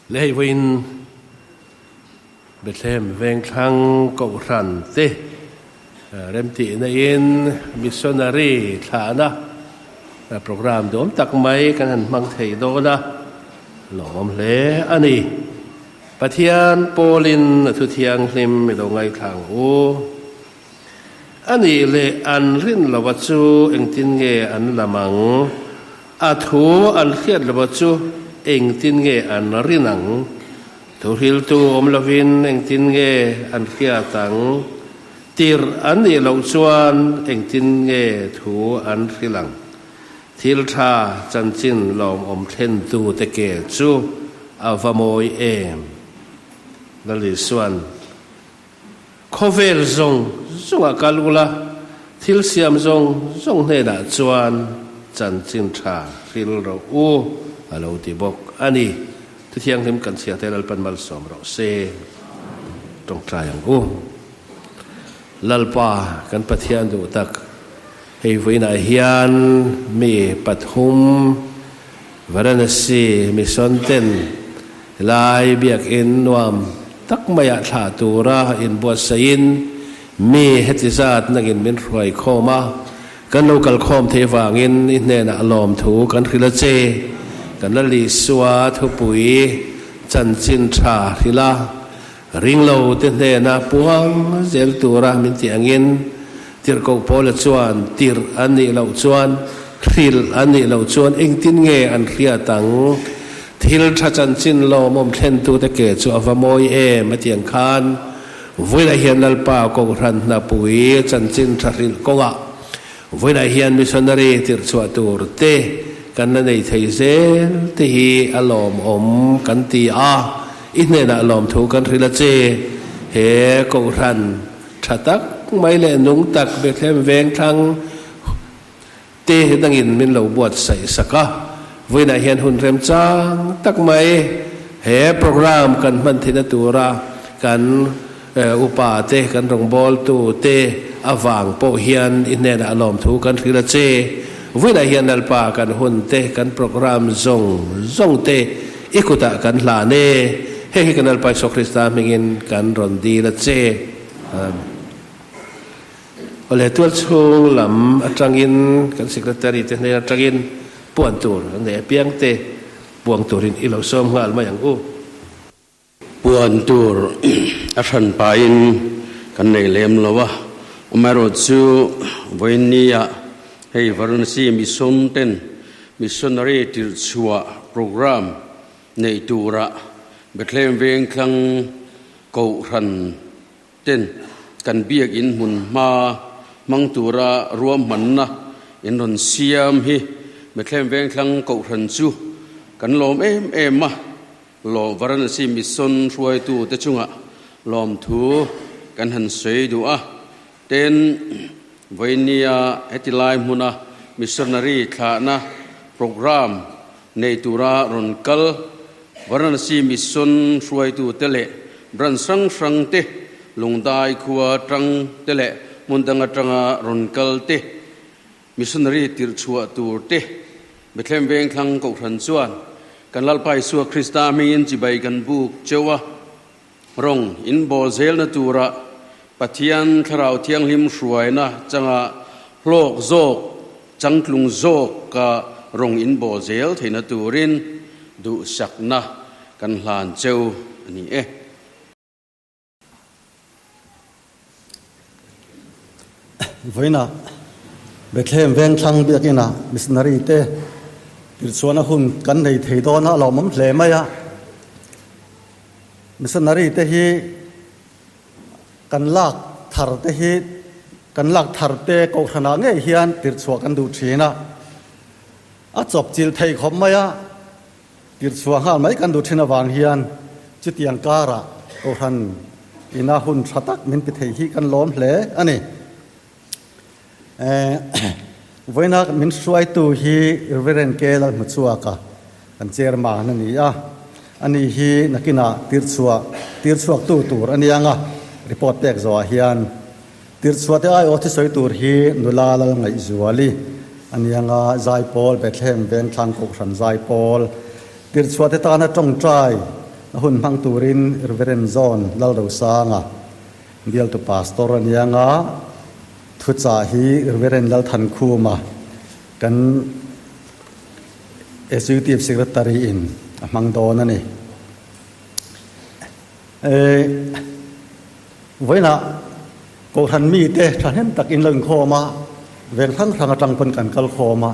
Le hei vawiin Bethlehem Vengthlang Kohhran te remtihna in Missionary thlahna programme duam tak mai kan han hmang thei dawn a, lawmawm hle a ni. Pathian pawlin a thu thianghlim i lo ngaithla ang u. A nih leh an rin lova chu engtin nge an lam ang? A thu an hriat lova chu engtin nge an rin ang? Thuhriltu awm lovin engtin nge an hriat ang? Tirh an nih loh chuan engtin nge thu an hrilh ang? Thil tha chanchin lawmawm thlentute ke chu a va mawi em? Lalisuan. Khawvel zawng zawngah kal ula, thil siam zawng zawng hnenah chuan chanchin tha hril rawh u, a lo ti bawk a ni. Thuthianghlim kan chhiar te Lalpan malsawm rawh se. Tawngtai ang u. Lalpa kan Pathian duh tak, hei vawiinah hian mi pathum Varanasi Mission ten Helai biakinn nuam tak maiah thlah tura inbuatsaihin mi heti zat nangin min hruai khawm a, kan lo kal khawm theih vangin i hnenah lawmthu kan hrilh a che. Kan la Lisua thupui chanchin tha hrilh a, ringlo te hnena puang zel tura min tih angin tirhkoh Paula chuan tirh an nih loh chuan hrilh an nih loh chuan engtin nge an hriat ang? Thil tha chanchin lawmawm thlentute ke chu a va mawi em a tih ang khan vawilah hian Lalpa Kohhran hnapui chanchin tha hrilh kawngah vawilah hian missionary tirhchhuah tur te kan la nei thei zel te hi a lawmawm kan ti a, i hnenah lawmthu kan hrilh a che. He Kohhran tha tak mai leh nung tak Bethlehem Vengthlang Te dangin min lo buatsaih sak a, vawiinah hian hun remchang tak mai he programme kan hman theihna tura kan upa te, kan rawngbawltu te avang pawh hian i hnenah lawmthu kan hrilh a che. Vawiinah hian Lalpa kan hun te, kan programme zawng zawng te i kutah kan hlan e. Hei hi kan Lalpa Isua Krista hmingin kan rawn dil a che. Amen. Awle tualchhung lam atangin kan secretary te hnen atangin puan tur an nei apiang te puang turin i lo sawm nghal mai ang u. Puan tur a hran pahin kan nei lem lo a, amaherawhchu vawiinnia hei Varanasi Mission ten Missionary tirhchhuah programme neih tura Bethlehem Vengthlang Kohhran Ten kan biakinn hmun hma hmang tura ruahmanna in rawn siam hi Bethlehem Vengthlang Kohhran chu kan lawm em em a, lawm Varanasi Mission hruaitu te chungah lawmthu kan han sawi duh a. Ten vawinia heti lai hmuna missionary thlahna programme nei tura rawn kal Varanasi Mission hruaitu te leh branch hrang hrang te, Lungdai khua tang te leh hmun dang atanga rawn kal te, missionary tirh chhuah tur te, Bethlehem Vengthlang Kohhran chuan kan Lalpa Isua Krista hmingin chibai kan buk cheu a, rawng in bawl zelna tura Pathian Thlarau Thianghlim hruaina changa hlawk zawk, changtlung zawk ka rawng in bawl zel theihna turin duhsakna kan hlan cheu a ni e. Vawiinah Bethlehem Vengthlang Biakinah missionary te tirchhuahna hun kan nei thei dawn a, a lawmawm hle mai a. Missionary te hi kan lak thar te hi kan lak thar te kohhranah ngei hian tirchhuah kan duh thin a, a chawp chilh thei khawp mai a, tirchhuah nghal mai kan duh thin avang hian chutiang karah kohhran ina hun tha tak min ti thei hi kan lawm hle a ni. Vawiina min hruaitu hi Reverend K. Lalhmuchhuaka kan chairman a ni a, ani hi nakinah tirchhuah tirchhuaktu tur a nia nga, report pek zawhah hian tirchhuah te aiawh thisawi tur hi nula Lalngaihzuali a nia nga, Zaipawl Bethlehem Vengthlang Kohhran Zaipawl tirchhuah te tana tawngtai. A hun hmang turin Reverend John Lalrosanga, bialtu pastor a nia nga, thuchah hi Reverend Lalthankhuma kan Executive Secretary in a hmang dawn a ni. Vawiinah Kohhran mite thahnem tak in lo inkhawm a, veng hrang hrang atang pawn kan kal khawm a.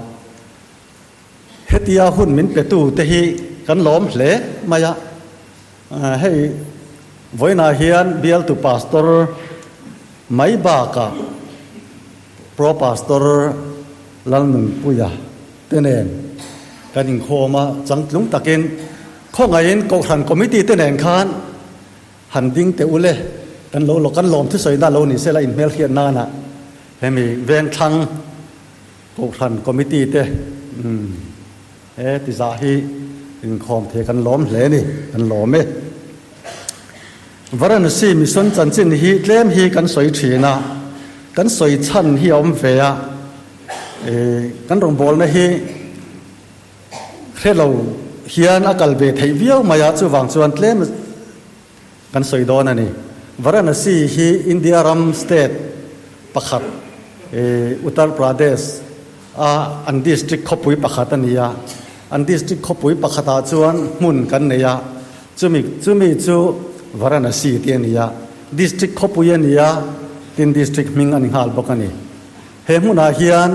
Hetia hun min petu te hi kan lawm hle mai a. Hei vawiinah hian bialtu pastor mai bakah Pro Pastor Lalnunpuia te nen kan inkhawm a, changtlung takin khawngaihin Kohhran Committee te nen khan han ding teh ule, kan lo lo kan lawm thusawi na lo ni sela inhmelhriat nana hemi Vengthlang Kohhran Committee te umm he ti zah hi inkhawm thei kan lawm hle a ni, kan lawm e. Varanasi Mission chanchin hi tlem hi kan sawi thin a, kan sawi chhan hi a awm ve a, kan rawngbawlna hi hre lo hian a kal ve theih viau mai a, chuvang chuan tlem kan sawi dawn a ni. Varanasi hi India ram state pakhat Uttar Pradesh a an district khawpui pakhat a ni a, an district khawpui pakhatah chuan hmun kan nei a, chumi chumi chu Varanasi tih a ni a, district khawpui a ni a, tin district hming a ni nghal bawk a ni. He hmunah hian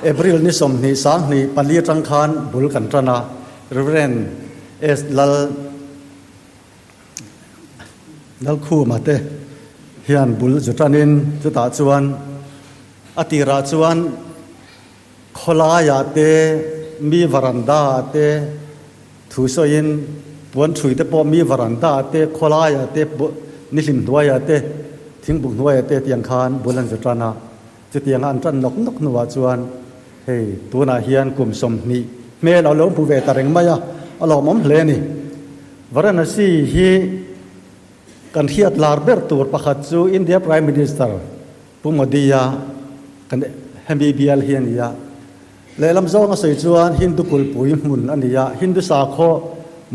April ni 20 24 atang khan bul kan tan a, Rev. S. Lal Lalkhuma te hian bul zu tanin chutah chuan a tirah chuan khawlaiah te mi varanda ah te thu sawiin puan ṭhui te pawh mi varanda ah te khawlaiah te nihlim hnuaiah te thingbuk hnuaiah te tiang khan bul an zu tan a. Chutianga an tan nawk nawk hnuah chuan hei tunah hian kum 20 hmel a lo hmu ve ta reng mai a, a lawmawm hle a ni. Varanasi hi kan hriat lar ber tur pakhat chu India Prime Minister Pu Modi-a kan hemi bial hi a ni a. Lehlam zawng a sawi chuan Hindu kulpui hmun a ni a, Hindu sakhaw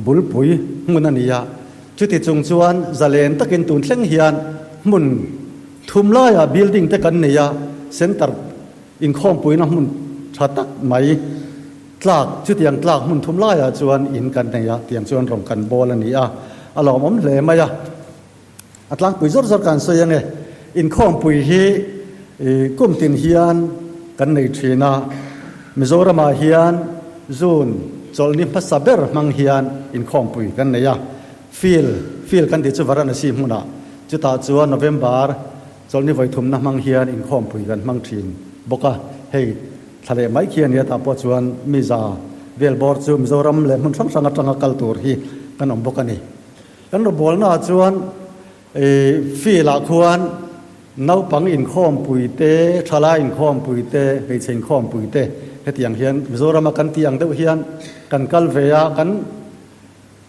bulpui hmun a ni a. Chuti chung chuan zalen takin tun thleng hian hmun thum laiah building te kan nei a, centre inkhawmpuina hmun tha tak mai tlak chutiang tlak hmun thum laiah chuan in kan nei a, tiang chuan rawng kan bawl a ni a, a lawmawm hle mai a. A tlangpui zawr zawr kan sawi ange, inkhawmpui hi kum tin hian kan nei thin a, Mizoramah hian June chawlhni hmasa ber hmang hian inkhawmpui kan nei a, field field kan tih chu Varanasi hmunah, chutah chuan November chawlhni vawithumna hmang hian inkhawmpui kan hmang thin bawk a, hei thla leh mai khi a nia tah pawh chuan mi za vel bawr chu Mizoram leh hmun hrang hrang atanga kal tur hi kan awm bawk a ni. Kan rawbawlnaah chuan field-ah khuan naupang inkhawmpui te, thalai inkhawmpui te, hmeichhe inkhawmpui te hetiang hian Mizorama kan tih ang deuh hian kan kal ve a, kan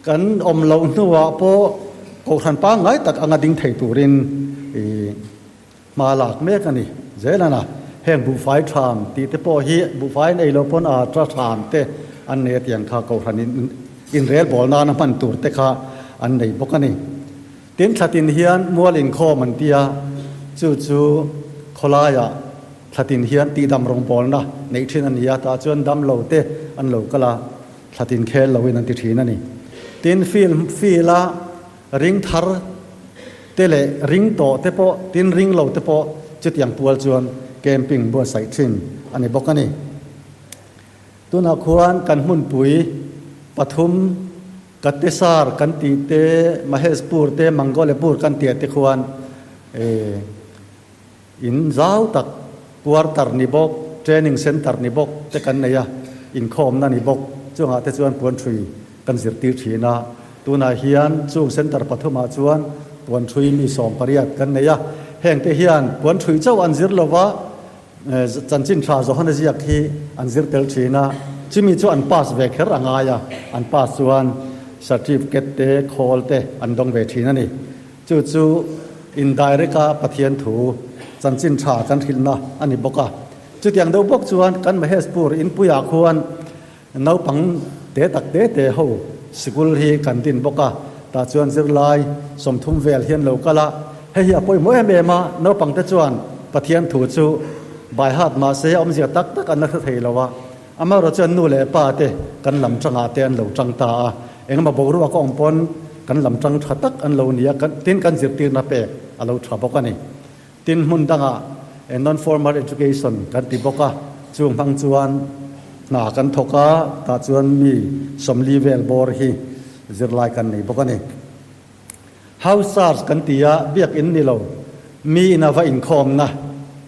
kan awm loh hnuah pawh kohhran pangngai tak anga ding thei turin Hma lak mek a ni. Zelana, heng buhfai tham tih te pawh hi buhfai an ei lo pawn a ta tham te an nei a tiang kha kohhran in inrelbawl nana hman tur te kha an nei bawk a ni. Tin thlatin hian mual inkhawm an ti a, chu chu khawlaiah thlatin hian tihdam rawngbawlna neih thin a ni a, tah chuan damlo te an lo kal a, thlatin khel loin an ti thin a ni. Tin field field a ring thar te leh ring tawh te pawh tin ring lo te pawh chutiang pual chuan camping buatsaih thin a ni bawk a ni. Tunah khuan kan hmunpui pathum Katesar kan tih te, Maheshpur te, Mangolepur kan tih ah te khuan in zau tak quarter ni bawk, training centre ni bawk te kan nei a, inkhawmna ni bawk chungah te chuan puan ṭhui kan zirtir thin a. Tunah hian chung centre pathumah chuan puan ṭhui mi 18 kan nei a, hengte hian puan ṭhui chauh an zir lova, chanchin tha Johana ziak hi an zir tel thin a, chumi chu an pass ve kher a ngai a, an pass chuan certificate te, khawl te an dawng ve thin a ni. Chu chu indirect a Pathian thu chanchin tha kan hrilhna a ni bawk a. Chutiang deuh bawk chuan kan Maheshpur inpuiah khuan naupang te tak te te ho. Sikul hi kan din bawk a, tah chuan zirlai 30 vel hian lo kal a, hei hi a pawimawh em em a, naupangte chuan Pathian thu chu by heart mahse a awmzia tak tak an la hre thei lo a, amaherawh chuan nu leh pa te kan lam tangah te an lo tang ta a, engemaw boruak a awm pawn kan lam tang tha tak an lo ni a, tin kan zirtirna pek a lo tha bawk a ni. Tin hmun dangah non-formal education kan ti bawk a, chung hmang chuan hna kan thawk a, tah chuan mi 40 vel bawr hi zirlai kan nei bawk a ni. House charge kan ti a, biakin ni lo, mi ina va inkhawmna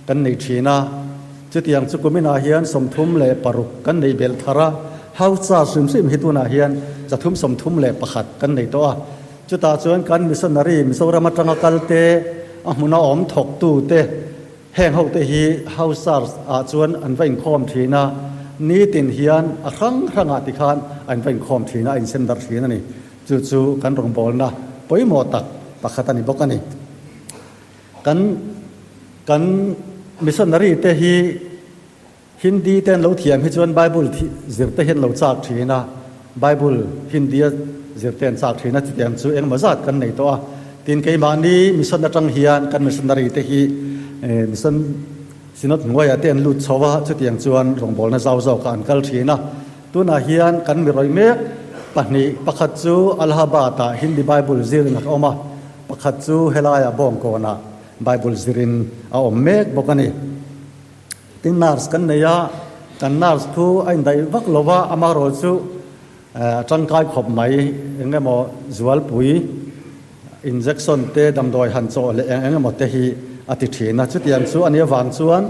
kan nei thin a, chutiang chu kuminah hian 36 kan nei belh thar a, house charge hrim hrim hi tunah hian 331 kan nei tawh a. Chutah chuan kan missionary Mizoram atanga kal te, a hmuna awm thawktu te, heng ho te hi house charge ah chuan an va inkhawm thin a, nitin hian a hrang hrangah tikhan an va inkhawm thin a, a insem darh thin a ni. Chu chu kan rawngbawlna pawimawh tak pakhat a ni bawk a ni. Kan kan missionary te hi Hindi te an lo thiam hi chuan Bible zir te hi an lo chak thin a, Bible Hindi a zir te an chak thin a, chutiang chu engemaw zat kan nei tawh a. Tin, keimahni mission atang hian kan missionary te hi mission synod hnuaiah te an lut chho a, chutiang chuan rawngbawlna zau zawkah an kal thin a. Tunah hian kan mi rawih mek pahnih, pakhat chu Allahabad-ah Hindi Bible zirin a awm a, pakhat chu helaiah Bawngkawnah Bible zirin a awm mek bawk a ni. Tin nurse kan nei a, kan nurse thu a indaih vak lo va, amaherawh chu a tangkai khawp mai, eng emaw zualpui injection te damdawi han chawh leh eng eng emaw te hi a ti thin a, chutiang chu a nih avang chuan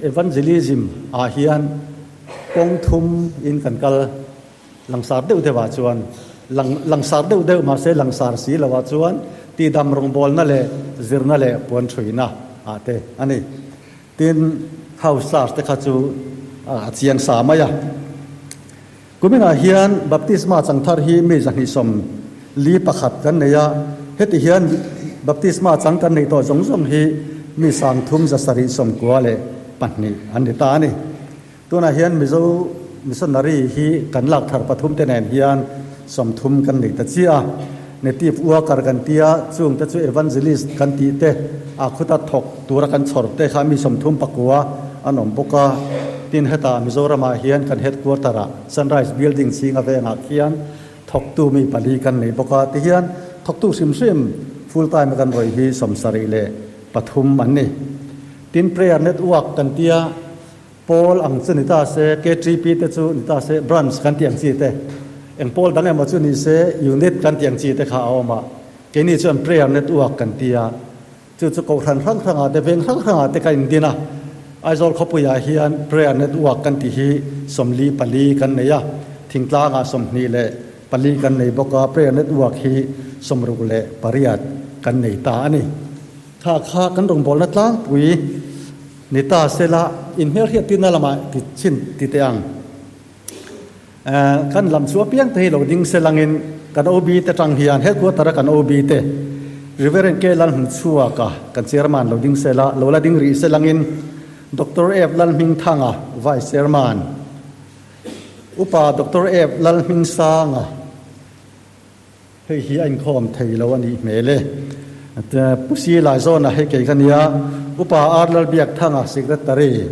evangelism ah hian kawng thum in kan kal langsar deuh deuh ah chuan lang langsar deuh deuh mahse langsar si lo ah chuan tihdam rawngbawlna leh zirna leh puan thuina ah te a ni. Tin, house charge te kha chu a chiang sa mai a. Kuminah hian baptisma changthar hi mi 241 kan nei a, heti hian baptisma chang kan neih tawh zawng zawng hi mi 3792 an ni ta a ni. Tunah hian Mizo missionary hi kan lak thar pathum te nen hian 30 kan nei ta chiah a. Native worker kan tia, chung te chu evangelist kan tih te, a khuta thawk tura kan chhawr te kha mi 39 an awm bawk a. Tin, hetah Mizoramah hian kan headquarter ah Sunrise Building chhinga vengah khian thawktu mi pali kan nei bawk a. Tihian thawktu hrim hrim full time a kan rawih hi 73 an ni. Tin, prayer network kan tia. Pawl ang chu ni ta se, KTP te chu ni ta se, branch kan tih ang chi te, eng pawl dang emaw chu ni se, unit kan tih ang chi te kha a awm a. Keini chuan prayer network kan ti a, chu chu kohhran hrang hrangah te, veng hrang hrangah te ka indin a. Aizawl khawpuiah hian prayer network kan tih hi 44 kan nei a, thingtlangah 24 kan nei bawk a, prayer network hi 68 kan nei ta a ni. Kha kha kan rawngbawlna tlangpui. Ni ta sela, inhmelhriat tirna lamah ti chhin ti teh ang. Kan lam chu apiang te hi lo ding selangin kan OB te tang hian headquarter a kan OB te Reverend K Lalhmuchhuaka kan chairman lo ding sela, lo la ding rih selangin Doctor F Lalhmingthanga vice chairman, Upa Doctor F Lalhmingsanga, Hei hi a inkhawm thei lo a nih hmel e. Pu Si Laizawn-a hei kei ka nia, Upa R Lalbiakthanga, Secretary,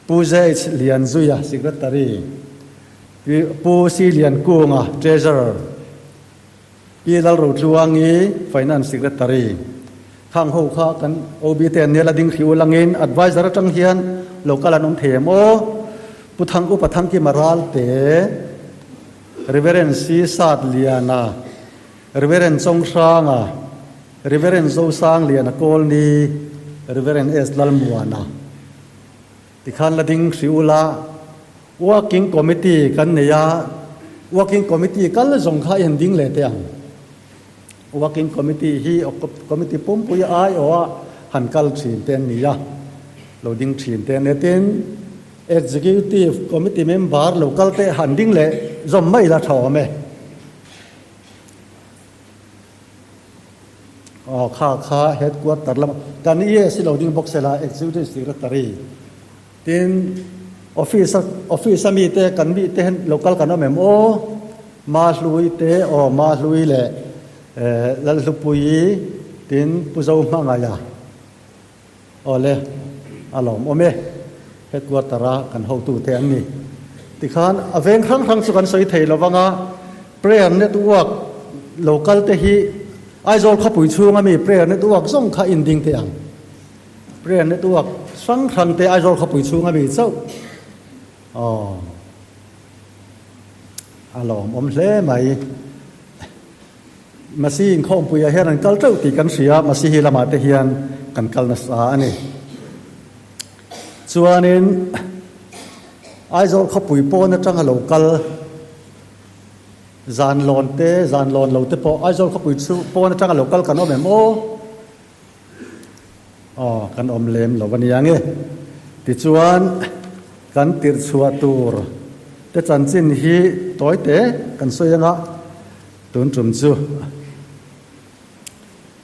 Pu ZH Lianzuia, Secretary, Pu Si Liankunga, Treasurer, Pi Lalrotluangi, Finance Secretary. Khang ho kha kan OB te an nia la ding hrih ulangin adviser atang hian local an awm thei em aw? Pu Thang Upa Thangkima Ralte. Reverend Si Sat Liana, Reverend Chong Hranga, Reverend Zosang Liana Kawlni, Reverend S Lalmuana tikhan la ding hrih ula, Working Committee kan nei a, Working Committee kal zawng kha i han ding leh teh ang. Working Committee hi Committee pumpui aiawha han kal thin te an ni a, lo ding thin te an ni a. Tin, Executive Committee member lo kal te han ding leh zawm mai la tha awm e. Aw kha kha headquarter lam kan ES lo ding bawk sela Executive Secretary tin office office ami te kan mi te local kan awm em aw. Mahlui te aw Mahlui leh Lalhlupuii tin Pu Zohmangaia aw le a lawmawm e. Headquarter a kan hotute an ni. Tikhan a veng hrang hrang chu kan sawi thei lovang a, prayer network lo kal te hi Aizawl khawpui chhunga mi prayer network zawng kha in ding teh ang. Prayer network hrang hrang te Aizawl khawpui chhunga mi chauh aw a lawmawm hle mai. Masi inkhawmpuiah hian an kal teuh tih kan hria, Masihi lamah te hian kan kal nasa a ni. Chuanin Aizawl khawpui pawn atanga lo kal zan lawn te, zan lawn lo te pawh Aizawl khawpui chu pawn atanga lo kal kan awm em aw? Aw, kan awm lem lo a nia nge. Tichuan kan tirh chhuah tur te chanchin hi tawi te kan sawi anga tun tum chu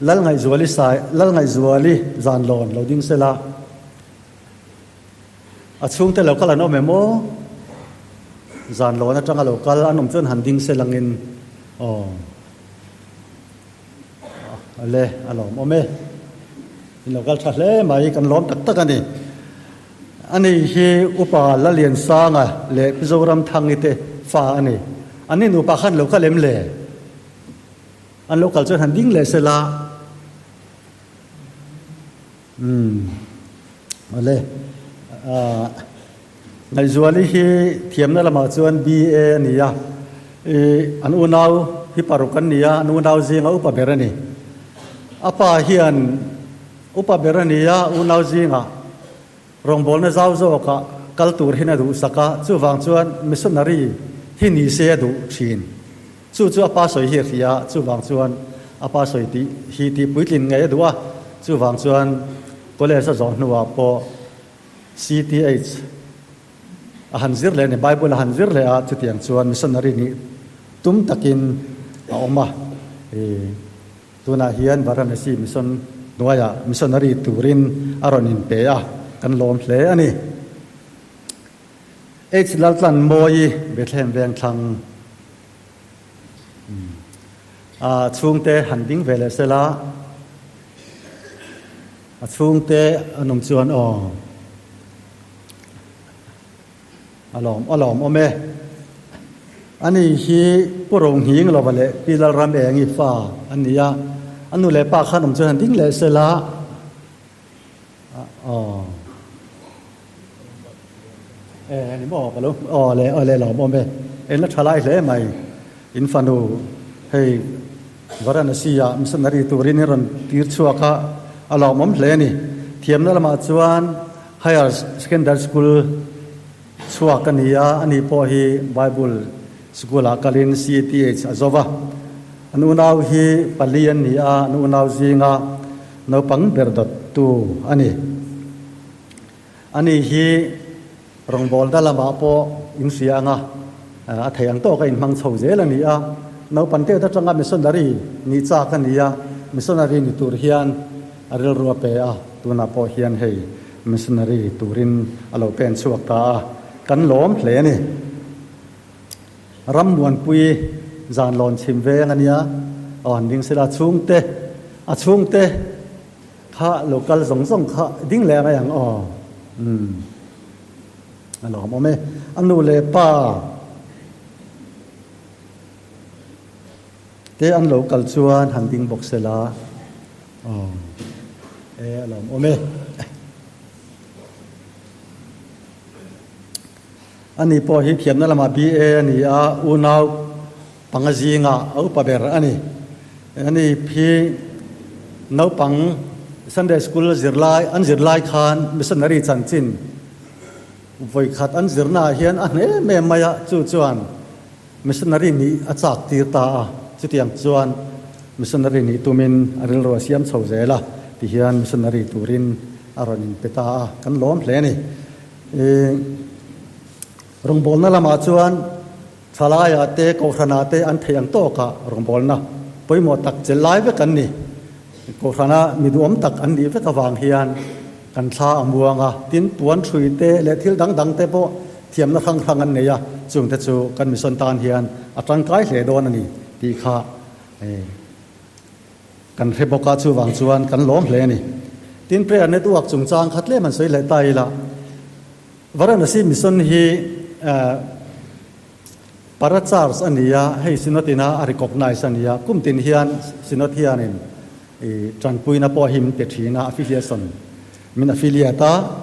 Lalngaihzuali sai, Lalngaihzuali zan lawn lo ding sela, a chhungte lo kal an awm em aw? Zan lawn atanga lo kal an awm chuan han ding sel angin aw. Ale, a lawm awm e. In lo kal tha hle mai, kan lawm tak tak a ni. Ani hi Upa Laliansanga leh Pi Zoramthangi te fa a ni. Anni nupa khan lo kal em le? An lo kal chuan han ding leh sela. Umm awle ah Ngaihzuali hi thiamna lamah chuan BA a ni a, ih an unau hi paruk an ni a, an unau zinga upa ber a ni. A pa hian upa ber a ni a, unau zingah rawngbawlna zau zawkah kal tur hian a duhsak a, chuvang chuan missionary hi ni se a duh thin. Chu chu a pa sawi hi a hria a, chuvang chuan a pa sawi tih hi tih puitlin ngei a duh a, chuvang chuan college a zawh hnuah pawh CTH a han zir leh a ni, Bible a han zir leh a, chutiang chuan missionary nih tum takin a awm a, ih tunah hian Varanasi mission hnuaiah missionary turin a rawn inpe a, kan lawm hle a ni. H Laltlanmawii Bethlehem Vengthlang a chhungte han ding ve leh sela, a chhungte an awm chuan aw a lawm a lawm awm e. Ani hi Pu Ronghing lova leh Pi Lalramengi fa an ni a, a nu leh pa khan awm chuan han ding leh sela Aw e ni maw ka lo aw le aw le lawm awm e en la tha lai hle mai in fanu hei Varanasi ah missionary turin i rawn tir chhuak a a lawmawm hle a ni thiamna lamah chuan higher secondary school chhuak a ni a ani pawh hi bible school ah kalin CATH a zo va an unau hi pali an ni a an unau zinga Naupang ber dawttu a ni. Ani hi rawngbawlna lamah pawh inhria anga a thei ang tawka inhmang chho zel a ni a. Naupan tet atanga missionary nih chak a ni a, missionary ni tur hian a rilru a pe a, tunah pawh hian hei missionary turin a lo pen chhuak ta a, kan lawm hle a ni. Rammuanpui zan lawn chhim veng a nia, aw han ding sela chhungte, a chhungte kha lo kal zawng zawng kha ding leh mai ang aw, umm a lawmawm e, a nu leh pa te an lo kal chuan han ding bawk sela aw e a lawmawm e. Ani pawh hi thiamna lamah BA a ni a, unau panga zingah a upa ber a ni. Ani hi naupang Sunday School zirlai an zirlai khan missionary chanchin vawikhat an zirnaah hian a hne em em mai a, chu chuan missionary nih a chak tir ta a, chutiang chuan missionary nih tumin a rilru a siam chho zel a, tihian missionary turin a rawn inpe ta a, kan lawm hle a ni. I rawngbawlna lamah chuan thalaiah te, Kohhranah te an theih ang tawkah rawngbawlna pawimawh tak chelh lai vek an ni. Kohhrana mi duhawm tak an nih vek avang hian kan thla a muang a, tin puan hrui te leh thil dang dang te pawh thiamna hrang hrang an nei a, chungte chu kan mission tan hian a tangkai hle dawn a ni tih kha kan hre bawk a, chuvang chuan kan lawm hle a ni. Tin, prayer network chungchang kha tlem an sawi leh ta ila, Varanasi mission hi Para Church a ni a, hei Synod ina a recognise a ni a, kum tin hian Synod hianin i tanpuina pawh hi min pe thin a, affiliation min affiliate a.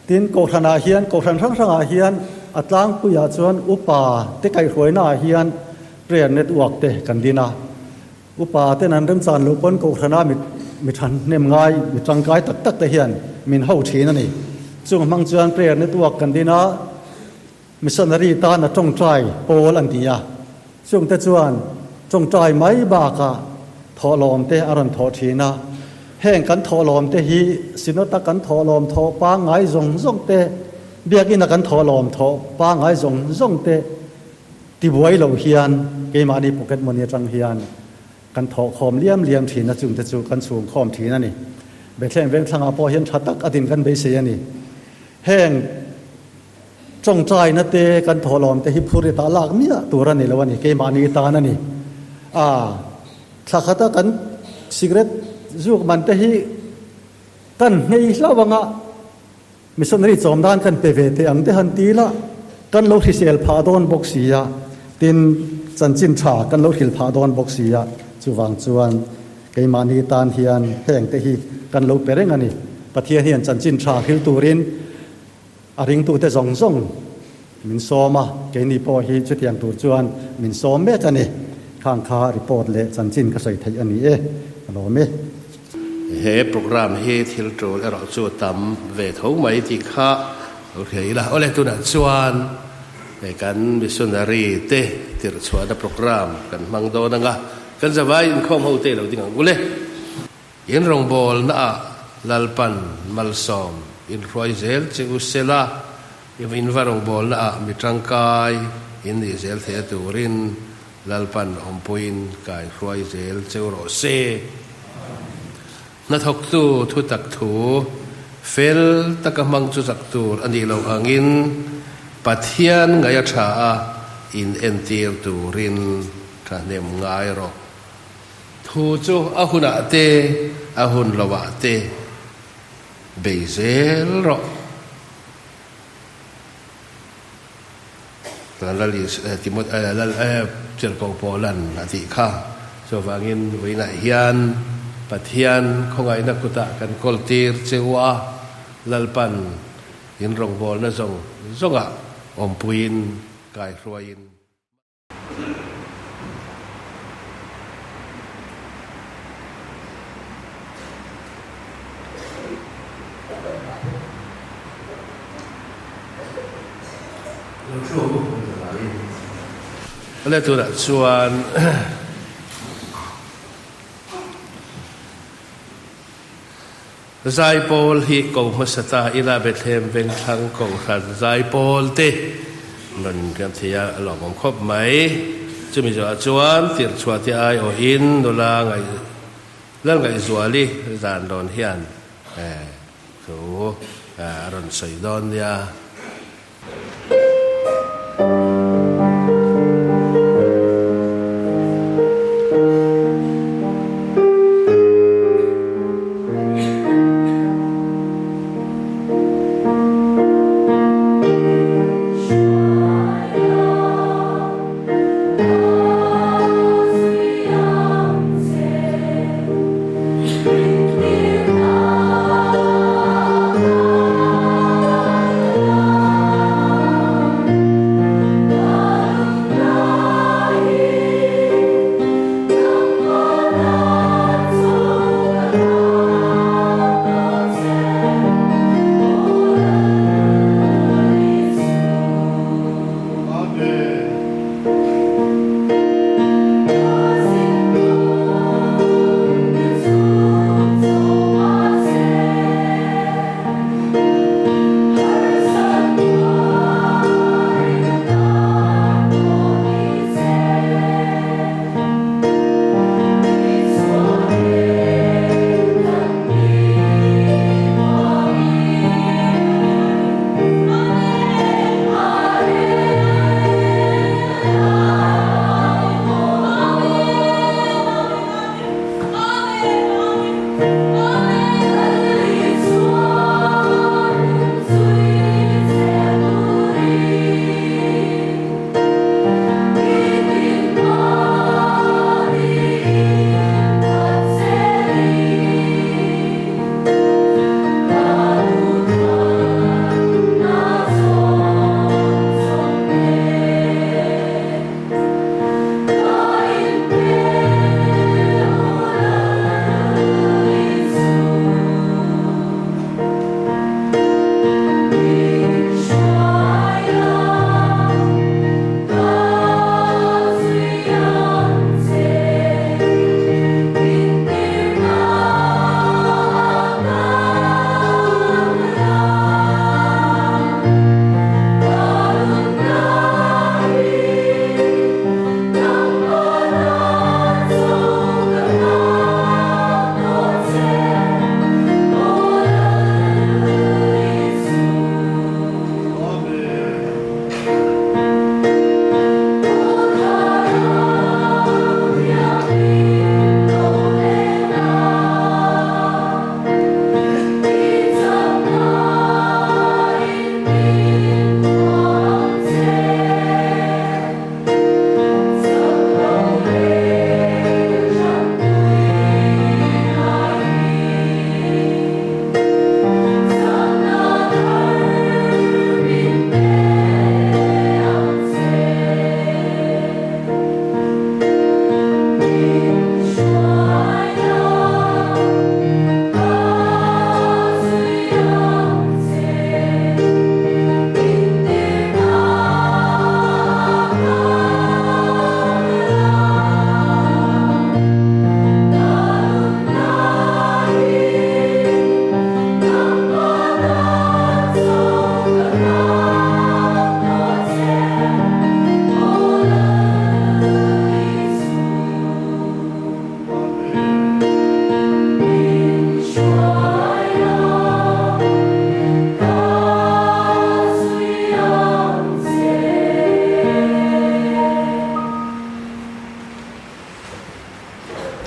Tin, Kohhranah hian, Kohhran hrang hrangah hian a tlangpuiah chuan upa te kaihhruainaah hian prayer network te kan din a. Upa ten an remchan loh pawn Kohhrana mi mi thahnem ngai, mi tangkai tak tak te hian min ho thin a ni. Chung hmang chuan prayer network kan din a. Missionary tana tawngtai pawl an ti a, chungte chuan tawngtai mai bakah thawhlawmte a rawn thawh thin a. Heng kan thawhlawmte hi Synod-a kan thawhlawm thawh pangngai zawng zawng te, Biakinn-a kan thawhlawm thawh pangngai zawng zawng te tibuai lo hian keimahni pocket money atang hian kan thawhkhawm liam liam thin a, chungte chu kan chhungkhawm thin a ni. Bethlehem Vengthlangah pawh hian tha tak a din kan beisei a ni. Heng. Tawngtaina te kan thawhlawm te hi phur ita lak miah tur a ni lo a ni, keimahni tan a ni. A, thla khata kan cigarette zuk man te hi kan nghei hlauh anga missionary chawm nan kan pe ve teh ang te han ti la, kan lo hrisel phah dawn bawk si a, tin chanchin tha kan lo hril phah dawn bawk si a, chuvang chuan keimahni tan hian heng te hi kan lo pe reng a ni. Pathian hian chanchin tha hril turin A ringtute zawng zawng min sawm a, keini pawh hi chutiang tur chuan min sawm mek a ni. Khang kha report leh chanchin ka sawi theih a ni e, ka lawm e. He program hi thil tul erawh chu tam ve tho mai tih kha lo hria ila. Awle tunah chuan kan missionary te tirhchhuahna program kan hmang dawn anga kan zavai inkhawm ho te lo ding ang ule. In rawngbawlnaah Lalpan malsawm in hruai zel che u sela, in va rawngbawlnaah mi tangkai in nih zel theih a turin Lalpan awmpuiin kai hruai zel che u rawh se. Hnathawktu thutak thu fel taka hmang chu zak tur a nih loh angin Pathian ngaih a tha a in entir turin thahnem ngai rawh. Thu chu a hunah te, a hun loah te bei zel rawh. Tirhkoh Paulan a tih kha. Chuvangin vawiinah hian Pathian khawngaihna kutah kan kawltir che u a, Lalpan in rawngbawlna zawng zawngah awmpuiin kaihruaiin. Le tunah chuan Zaipawl hi ko hmasa ta ila Bethlehem Vengthlang Kohhran Zaipawl te rawn kan thei a, a lawmawm khawp mai. Chumi zawhah chuan tirhchhuah te aiawhin nula ngaih Lalngaihzuali zan rawn hian thu a rawn sawi dawn nia.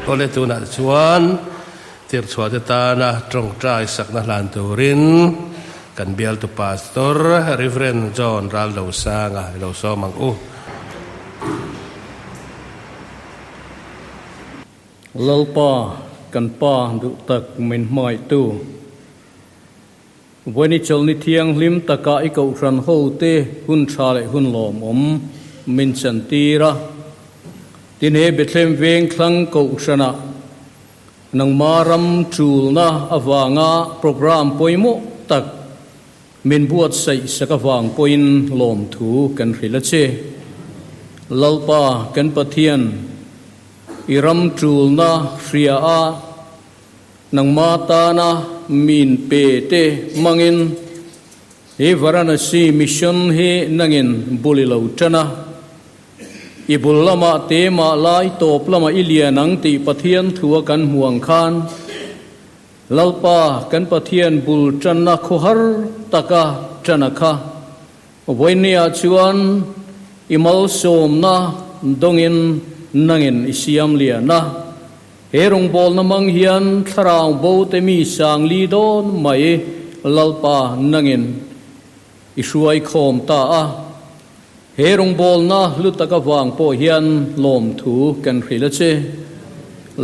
Awle tunah chuan tirhchhuahte tana tawngtai sakna hlan turin kan bialtu Pastor Rev. John Raldosanga i lo sawm ang u. Lalpa kan Pa duh tak min hmangaihtu. Vawiini chawlhni thianghlim takah i kohhran hote hun tha leh hun lawmawm min chantir a. Tin he Bethlehem Vengthlang kohhranah nangma ram tulna avanga programme pawimawh tak min buatsaih sak avang pawhin lawmthu kan hrilh a che. Lalpa kan Pathian, i ram tulna hria a, Nangma tana min pe te hmangin he Varanasi Mission hi nangin bul i lo tan a. I bul lamah te mah lai tawp lamah i lian ang tih Pathian thua kan hmu ang khan Lalpa kan Pathian bul tanna khawhar taka tan a kha. Vawinia chuan i malsawmna dawngin nangin i siam lian a. He rawngbawlna mang hian thlarau bo te mi sang li dawn mai Lalpa nangin i hruai khawm ta a. He rawngbawlna hlu tak avang pawh hian lawmthu kan hrilh a che.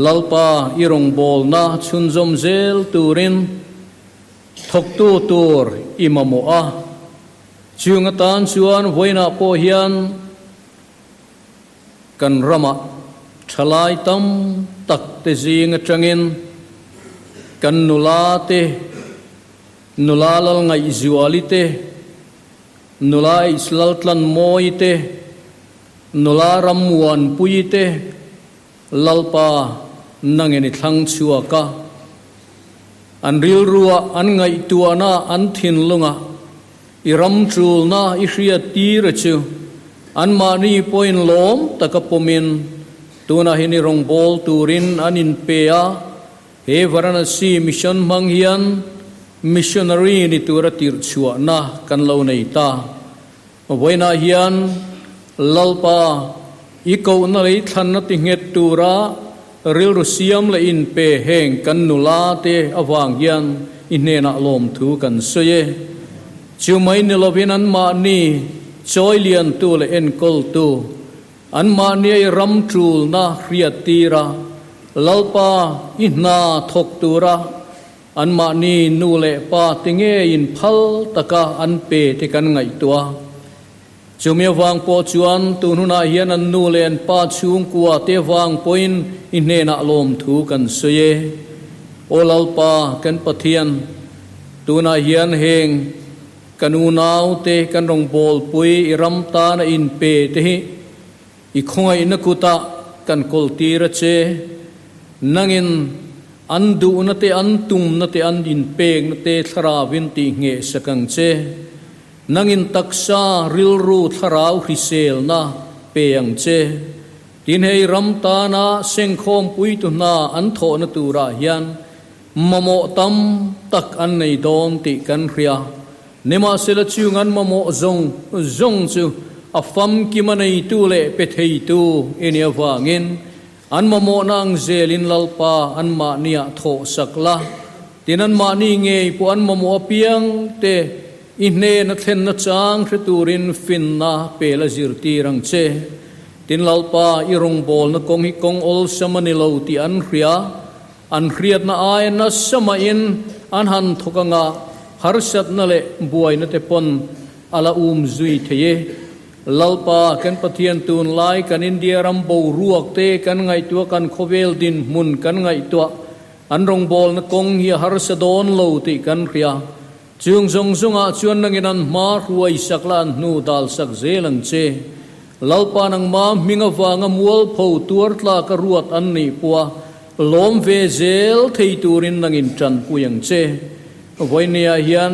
Lalpa i rawngbawlna chhunzawm zel turin thawktu tur i mamawh a. Chung atan chuan vawiinah pawh hian Kan ramah thalai tam tak te zing atangin kan nula te, nula Lalngaihzuali te, nula Laltlanmawii te, nula Rammuanpuii te Lalpa nangin i thlang chhuak a. An rilruah, an ngaihtuahna, an thinlungah I ram tulna i hriat tir a chu anmahni pawhin lawm taka pawmin tunah hian i rawngbâwl turin an inpe a, he Varanasi Mission hmang hian missionary ni tura tirh chhuahna kan lo nei ta. Vawiinah hian Lalpa i kohna lei thlanna ti nghet tura rilru siam leh inpe heng kan nula te avang hian i hnenah lawmthu kan sawi e. Chu mai ni lovin anmahni chawi liantu leh enkawltu, anmahni i ram tulna hriat tira Lalpa i hna thawk tura anmahni nu leh pa te ngeiin phal taka an pe te kan ngaihtuah. Chumi avang pawh chuan tun hunah hian an nu leh an pa chhungkua te avang pawhin i hnenah lawmthu kan sawi e. Aw Lalpa, kan Pathian, tunah hian heng kan unaute kan rawngbawlpui i ram tana inpe te hi i khawngaihna kutah kan kawltir a che. Nangin an duhna te, an tumna te, an inpekna te thlarauin tihngheh sak ang che. Nangin taksa rilru thlarau hriselna pe ang che. Tin hei ram tana sengkhawmpuitu hna an thawhna turah hian mamawh tam tak an nei dawn tih kan hria. Nimahsela chung an mamawh zawng zawng chu a famkim a neitu leh pe theitu i nih avangin an mamawhna ang zelin Lalpa anmahniah thawh sak la. Tin anmahni ngei pawh an mamawh apiang te I hnena thlenna chang hre turin finna pel a zirtir ang che. Tin Lalpa, i rawngbawlna kawng hi kawng awlsam a ni lo tih an hria. An hriatna aia nasa mahin an han thawk anga harsatna leh buaina te pawn a la um zui thei e. Lalpa, kan Pathian tunlai kan India ram boruak te kan ngaihtuah kan khawvel dinhmun kan ngaihtuah an rawngbawlna kawng hi a harsa dawn lo tih kan hria. Chung zawng zawngah chuan nangin an hma hruai sak la an hnu dal sak zel ang che. Lalpa nangma hming avanga mualpho tuar tlak a ruat an nih pawha lawm ve zel thei turin nangin tanpui ang che. Vawinia hian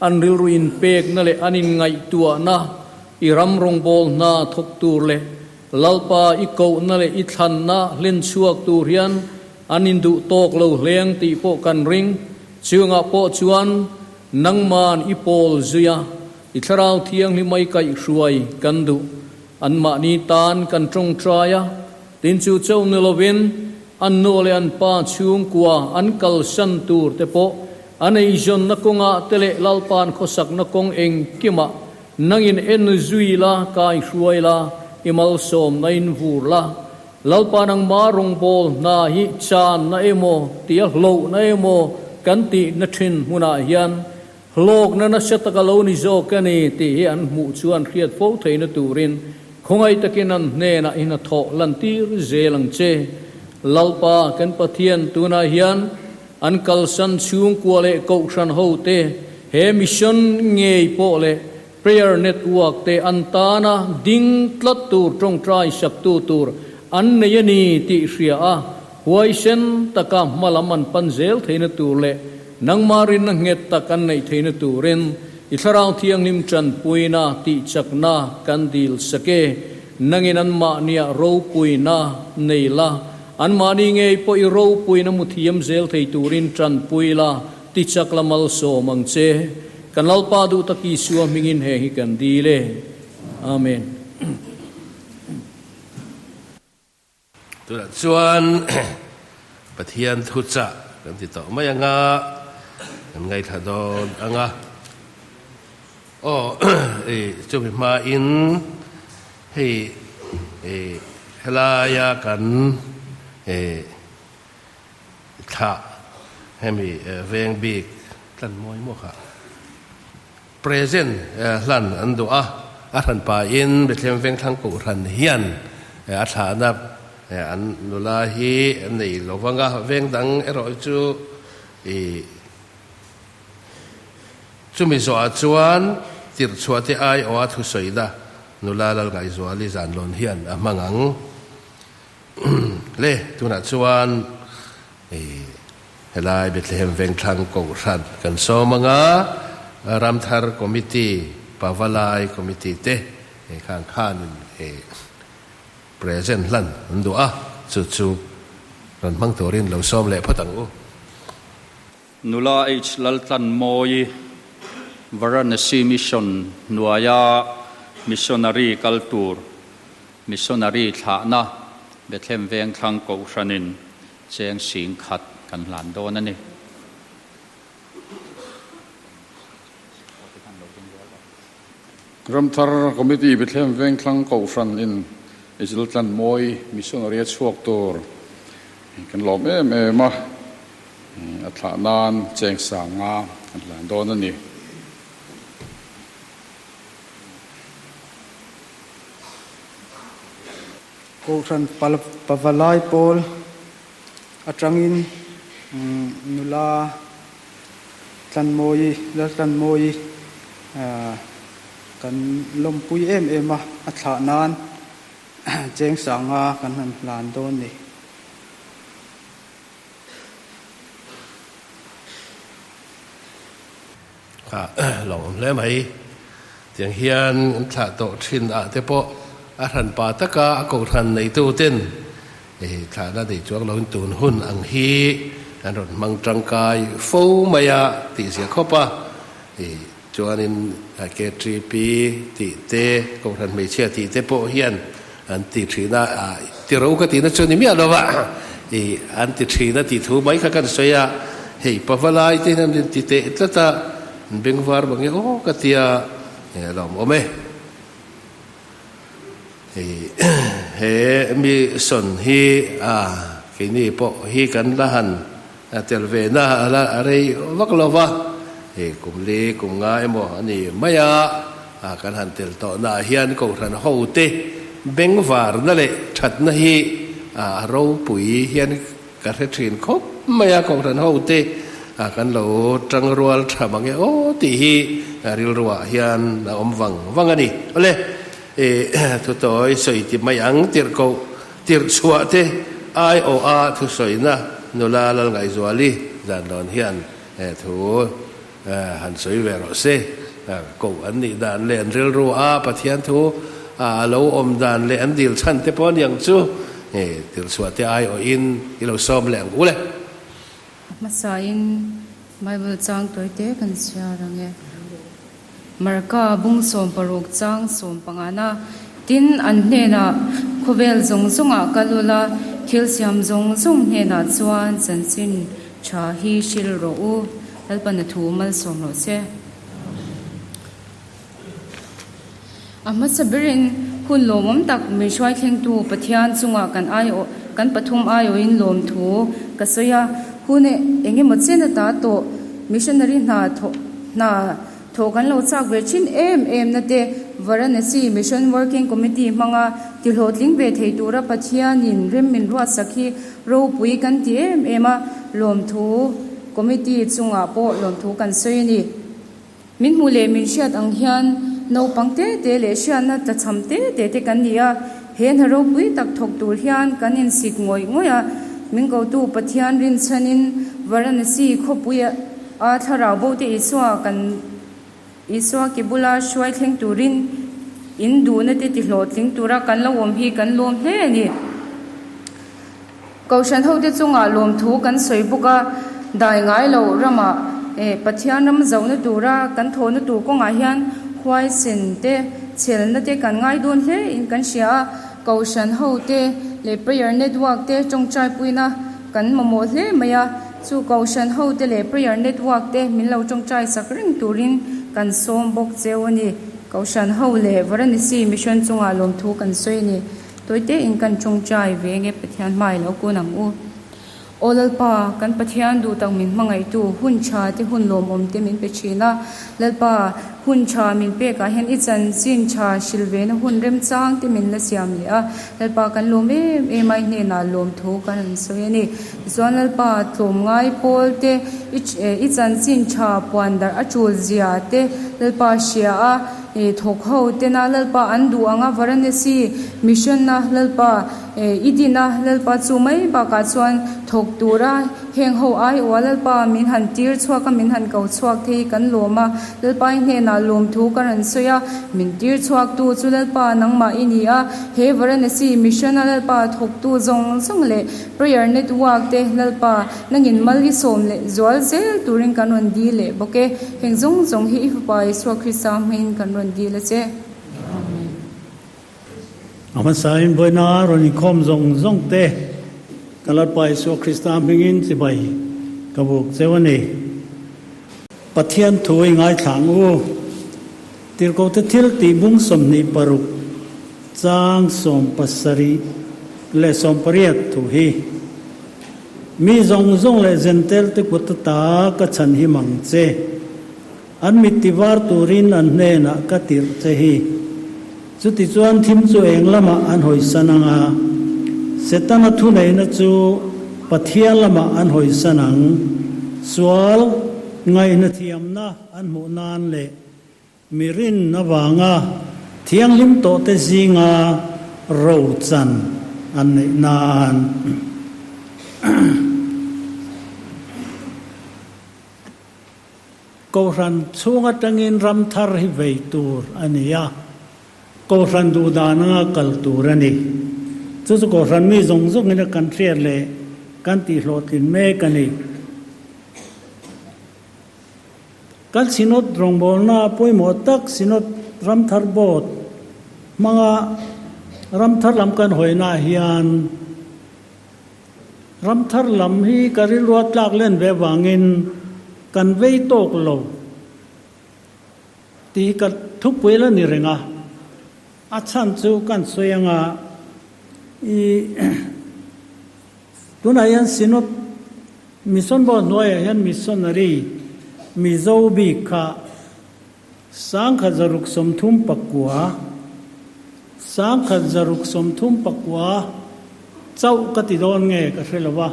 an rilru inpekna leh an inngaihtuahna, i ram rawngbâwl hna thawk tur leh Lalpa i kohna leh i thlanna hlen chhuak tur hian an induh tawk lo hleng tih pawh kan ring. Chungah pawh chuan nangman i pawl zui a, i thlarau thianghlim mai kaihhruai kan duh. Anmahni tan kan tawngtai a, tin chu chauh ni lovin an nu leh an pa chhungkua an kalsan tur te pawh an eizawnna kawngah te leh Lalpa'n khawsakna kawng engkimah nangin en zui la, kai hruai la, i malsawmna in vur la. Lalpa nangmah rawngbâwl hna hi channa emaw tia hlauhna emaw kan tihna ṭhin hmunah hian hlawkna nasa taka lo ni zawk a ni tih hi an hmuh chuan hriat fo theihna turin khawngaih takin an hnenah i hnathawh lantir zel ang che. Lalpa kan Pathian tunah hian an kalsan chhungkua leh kohhran hote he mission ngei pawh leh Prayer Network te an tana ding tlat tur tawngtai saktu tur an nei a ni tih hria a, huaisen taka hma lam an pan zel theihna tur leh nangmah rinna nghet tak an neih theihna turin i Thlarau Thianghlim tanpuina tihchakna kan dil sak e. Nangin anmahniah ropuina nei la, anmahni ngei pawh i ropuina mu thiam zel thei turin tanpui la, Tichak la malsawm ang che. Kan Lalpa duh tak Isua hmingin heng hi kan dil e. Amen. Tunah chuan Pathian thuchah kan ti tawh mai anga, kan ngaithla dawn anga. Aw chumi hmain hei helaia kan Thlah hemi veng bik tlan mawi maw kha present hlan an duh a, a hran pahin Bethlehem Vengthlang Kohhran hian a thlahna an nula hi an nei lo vang a, veng dang erawh hi chu ih chumi zawhah chuan tirhchhuah te aiawha thusawina nula Lalngaihzuali Zanlawn hian a hmang ang. Le, tunah chuan helai Bethlehem Vengthlang Kohhran kan sawm anga, Ramthar Committee, Pavalai Committee te khang khanin present hlan an duh a, chu chu rawn hmang turin lo sawm leh phawt ang u. Nula H. Laltlanmawii, Varanasi Mission hnuaia missionary kal tur Missionary thlahna Bethlehem Vengthlang Kohhranin cheng sing khat kan hlan dawn a ni. Ramthar Committee Bethlehem Vengthlang Kohhran in Israel Tlanmawi Missionary a chhuak tur kan lawm em em a, a thlah nan cheng sanga kan hlan dawn a ni. Kohhran Pavalai pawl atangin nula Tlanmawii, Laltlanmawii kan lawmpui em em a, a thlah nan cheng sanga kan han hlan dawn ni. Kha lo awm hle mai. Tiang hian an thlah tawh thin ah te pawh a hran pa taka a kohhran neitu ten thlahna nei chuang loin tun hun ang hi an rawn hmang tangkai fo mai a tih zia khawp a. Chuanin KTP tih te, kohhran hmeichhia tih te pawh hian an ti thin a, tiro ka tihna chu ni miah lo va, an ti thin a tih thu mai kha kan sawi a, hei pavalai te hian an inti teh tlat a, an bengvar bang e aw ka tia, a lawmawm e. Hei he mi sawn hi a keini pawh hi kan la han tel ve na a la rei vak lo va, hei kum li kum nga emaw a ni mai a, kan han tel tawh naah hian Kohhran hote bengvarna leh thatna hi a ropui hian ka hre thin khawp mai a, Kohhran hote kan lo tangrual tha mange aw tih hi rilruah hian a awm vang vang a ni. Awle, thutawi sawi ti mai ang tirhkoh Tirhchhuah te aiawha thusawina nula Lalngaihzuali Zanlawn hian thu han sawi ve rawh se. Koh an nih dan leh an rilru a Pathian thu a lo awm dan leh an dil chhan te pawh aniang chu tirhchhuah te aiawhin i lo sawm leh ang u le. Hmasain Bible chang tawite kan chhiar ang e. Marka bung 16 chang 15 na, Tin, an hnenah, Khawvel zawng zawngah kal ula, Thil siam zawng zawng hnenah chuan chanchin tha hi hril rawh u, Lalpana thu malsawm rawh se. A hmasa berin hun lawmawm tak min hruai thlengtu Pathian chungah kan aiawh kan pathum aiawhin lawmthu ka sawi a, hun eng emaw chen ata tawh missionary hna thawh hna thawh kan lo chak ve thin em em na te Varanasi Mission Working Committee hmanga tihlawhtling ve thei tura Pathianin rem min ruatsak hi ropui kan ti em em a, lawmthu committee chungah pawh lawmthu kan sawi a ni. Min hmuh leh min hriat ang hian naupang te te leh hriatna tlachham te te te kan ni a, he hna ropui tak thawk tur hian kan insik ngawih ngawih a, min kotu Pathian rinchhanin Varanasi khawpui a thlarau bo te Isua kan Isua ke bula hruai thleng turin in duhna te tihlawhtling tura kan lo awm hi kan lawm hle a ni. Kohhran hote chungah lawmthu kan sawi bawk a, dai ngai loh ramah Pathian ram zohna tura kan thawhna tur kawngah hian huaisen te, chhelna te kan ngai dawn hle in kan hria a, Kohhran hote leh Prayer Network te tawngtai puina kan mamawh hle mai a, chu Kohhran hote leh Prayer Network te min lo tawngtai sak reng turin kan sawm bawk cheu a ni. Kohhran ho leh Varanasi Mission chungah lawmthu kan sawi a ni. Tawite in kan tawngtai ve nge Pathian hmai lo kun ang u. Aw Lalpa, kan Pathian duh tak min hmangaihtu, hun tha te hun lawmawm te min pe thin a. Lalpa, hun tha min pek ah hian i chanchin tha hrilh ve na hun remchang te min la siam leh a. Lalpa, kan lawm em em a, i hnenah lawmthu kan rawn sawi a ni. Tichuan Lalpa, tlawmngai pawl te, i chanchin tha puan darh a tul zia te Lalpa hria a. E thawk ho tena Lalpa an duh ang a, Varanasi mission a Lalpa e i din a, Lalpa chu mai bakah chuan thawk tura heng ho aiawha Lalpa min han tir chhuak a, min han ko chhuak thei hi kan lawm a, Lalpa i hnenah lawmthu ka rawn sawi a, min tir chhuak tu chu Lalpa nangmah i ni a, he Varanasi mission a Lalpa thawktu zawng zawng leh Prayer Network te Lalpa Nangin mal i sawm leh zual zel turin kan rawn dil leh bawk e. Heng zawng zawng hi i Fapa Isua Krista hmangin kan rawn dil a che. Amen. A hmasain vawiina rawn inkhawm zawng zawng te ka Lalpa Isua Krista hmingin chibai ka buk cheu a ni. Pathian thu i ngaithla ang u. Tirhkohte thil tih bung 26 chang 70 leh 80 thu hi. Mi zawng zawng leh Zentel te kut ata ka chhan him ang che. An mit ti var turin an hnenah ka tirh che hi. Chutichuan thim chu eng lamah an hawisan ang a, Setana thuneihna chu Pathian lamah an hawisan ang. Sual ngaihna thiamna an hmuh nan leh Mi rin avanga thianghlim tawhte zinga ro chan an neih nan. Kohhran chhung atangin ram thar hi vei tur a ni a, Kohhran duh dan anga kal tur a ni. Chu chu Kohhran mi zawng zawngin a kan hriat leh kan tihhlawhtlin mek a ni. Kan Synod rawngbawlna pawimawh tak Synod Ramthar Board hmanga Ramthar lam kan hawina hian Ramthar lam hi ka rilrua tlak len ve avangin kan vei tawk lo tih hi ka thupui la ni reng a. A chhan chu kan sawi anga i tunah hian Synod Mission Board hnuaiah hian Missionary Mizo bik kha 1639, 1639 chauh ka ti dawn nge ka hre lo va,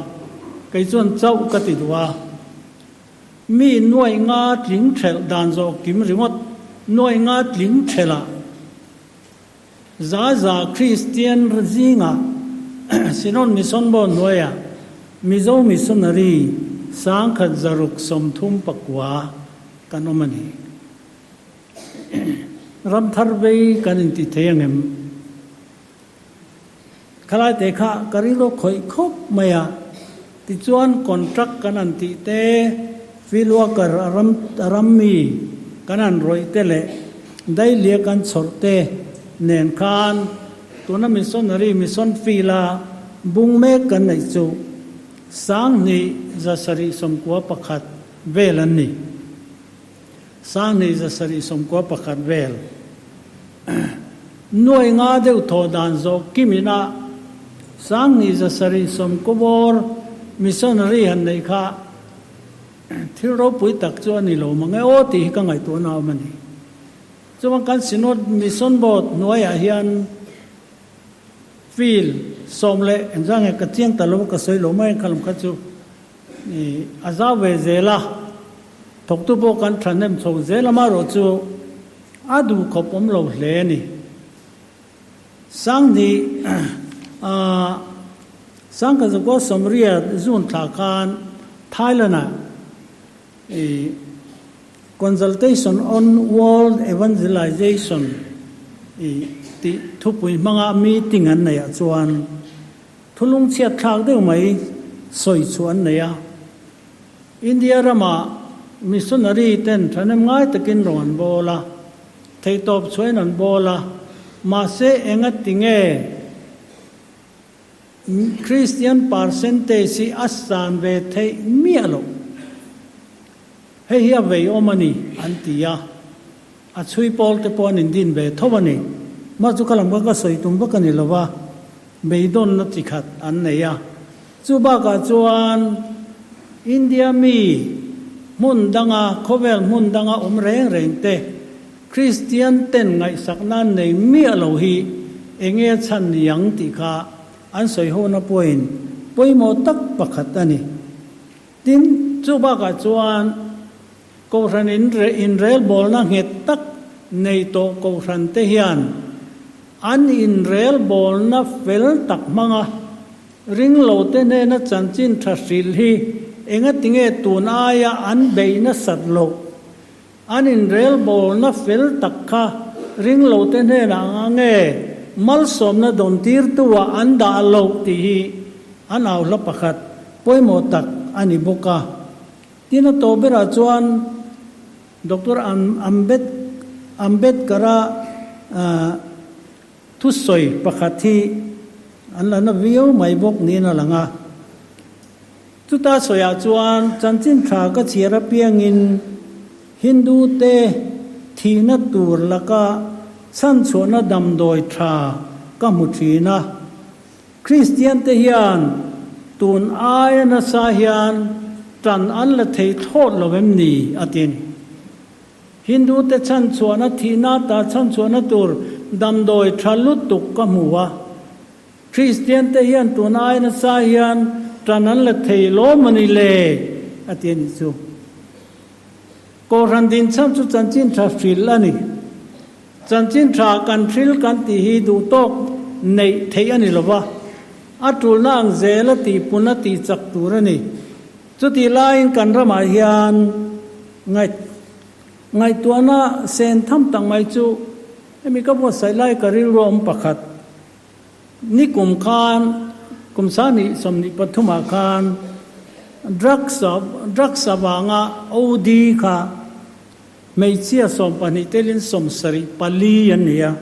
kei chuan chauh ka ti duh a. Mi nuaih nga tling thelh dan zawh kim ringawt, nuaih nga tling thelhah Za za Kristian zingah Synod Mission Board hnuaiah Mizo Missionary 1639 kan awm a ni. Ram thar vei kan inti thei ang em? Khalai te kha ka rilru khawih khawp mai a, tichuan contract kan han tih te, field worker a ram a ram mi kan han rawih te leh dailia kan chhawrh te nen khan tuna missionary mission field a. bung mek kan neih chu 2791 vel an ni. 2791 vel. Nuai nga deuh thawh dan zawh kimin a 2790 bawr missionary han neih kha thil ropui tak chu a ni lo mang e aw tih hi ka ngaihtuahna awm a ni. Chuan kan Synod Mission Board hnuaiah hian field sawm leh engzah nge ka chiang ta lo ka sawi lo mai ang kha lam kha chu a zau ve zel a, thawktu pawh kan thahnem chho zel amaherawh chu a duh khawp awm lo hle a ni. Sanghnih Sangkazakua Sawmriat June thla khan Thailand-ah Consultation on World Evangelization tih thupui hmanga meeting an neih ah chuan thulung chhiat thlak deuh mai sawi chhuah an nei a. India rama missionary ten thahnem ngai takin rawn an bawl a, theihtawp chhuahin an bawl a, mahse enga tinge Kristian percentage hi a san ve theih miah loh. Hei hi a vei awm a ni, an ti a. A chhui pawl te pawh an indin ve tho a ni. Mah chu ka lam kha ka sawi tum vak a ni lo va, beidawnna chi khat an nei a. Chu bakah chuan India mi hmun danga, khawvel hmun danga awm reng reng te, Kristian ten ngaihsakna an nei miah lo hi enge a chhan ni ang tih kha an sawi hona pawhin pawimawh tak pakhat a ni. Tin, chu bakah chuan Kohhran inrelbawlna nghet tak nei tawh Kohhran te hian an inrelbawlna fel tak hmanga ringlote hnena chanchin tha hrilh hi engatinge tun aia an beih nasat loh An inrelbawlna fel tak kha ringlote hnenah anga nge malsawmna dawntirtu-ah an dah loh tih hi an au hla pakhat pawimawh tak a ni bawk a. Tin a tawh berah chuan Doctor Ambedkar-a thusawi pakhat hi an la na viau mai bawk niin a lang a. Chuta sawiah chuan chanchin tha ka chhiar apiangin Hindu te thihna tur laka chhanchhuahna damdawi tha ka hmu thin a. Kristian te hian tun aia nasa hian tan an la thei thlawt lo em ni? a ti a ni. Hindu te chhanchhuahna thihna ata chhanchhuahna tur damdawi tha lutuk ka hmu a. Kristian te hian tun ai nasa hian tan an la thei lawm a ni le, a ti a nih chu. Kohhran dinchhan chu chanchin tha hril a ni. Chanchin tha kan hril kan tih hi duhtawk neih theih a ni lo va, a tulna ang zela tihpun a tih chak tur a ni. Chutih laiin kan ramah hian ngaihtuahna sen tham tak mai chu hemi ka buatsaih lai ka rilru a awm pakhat. Ni kum khan, kum sani 23 ah khan drugs drugs avanga OD kha hmeichhia 12 telin 74 an ni a.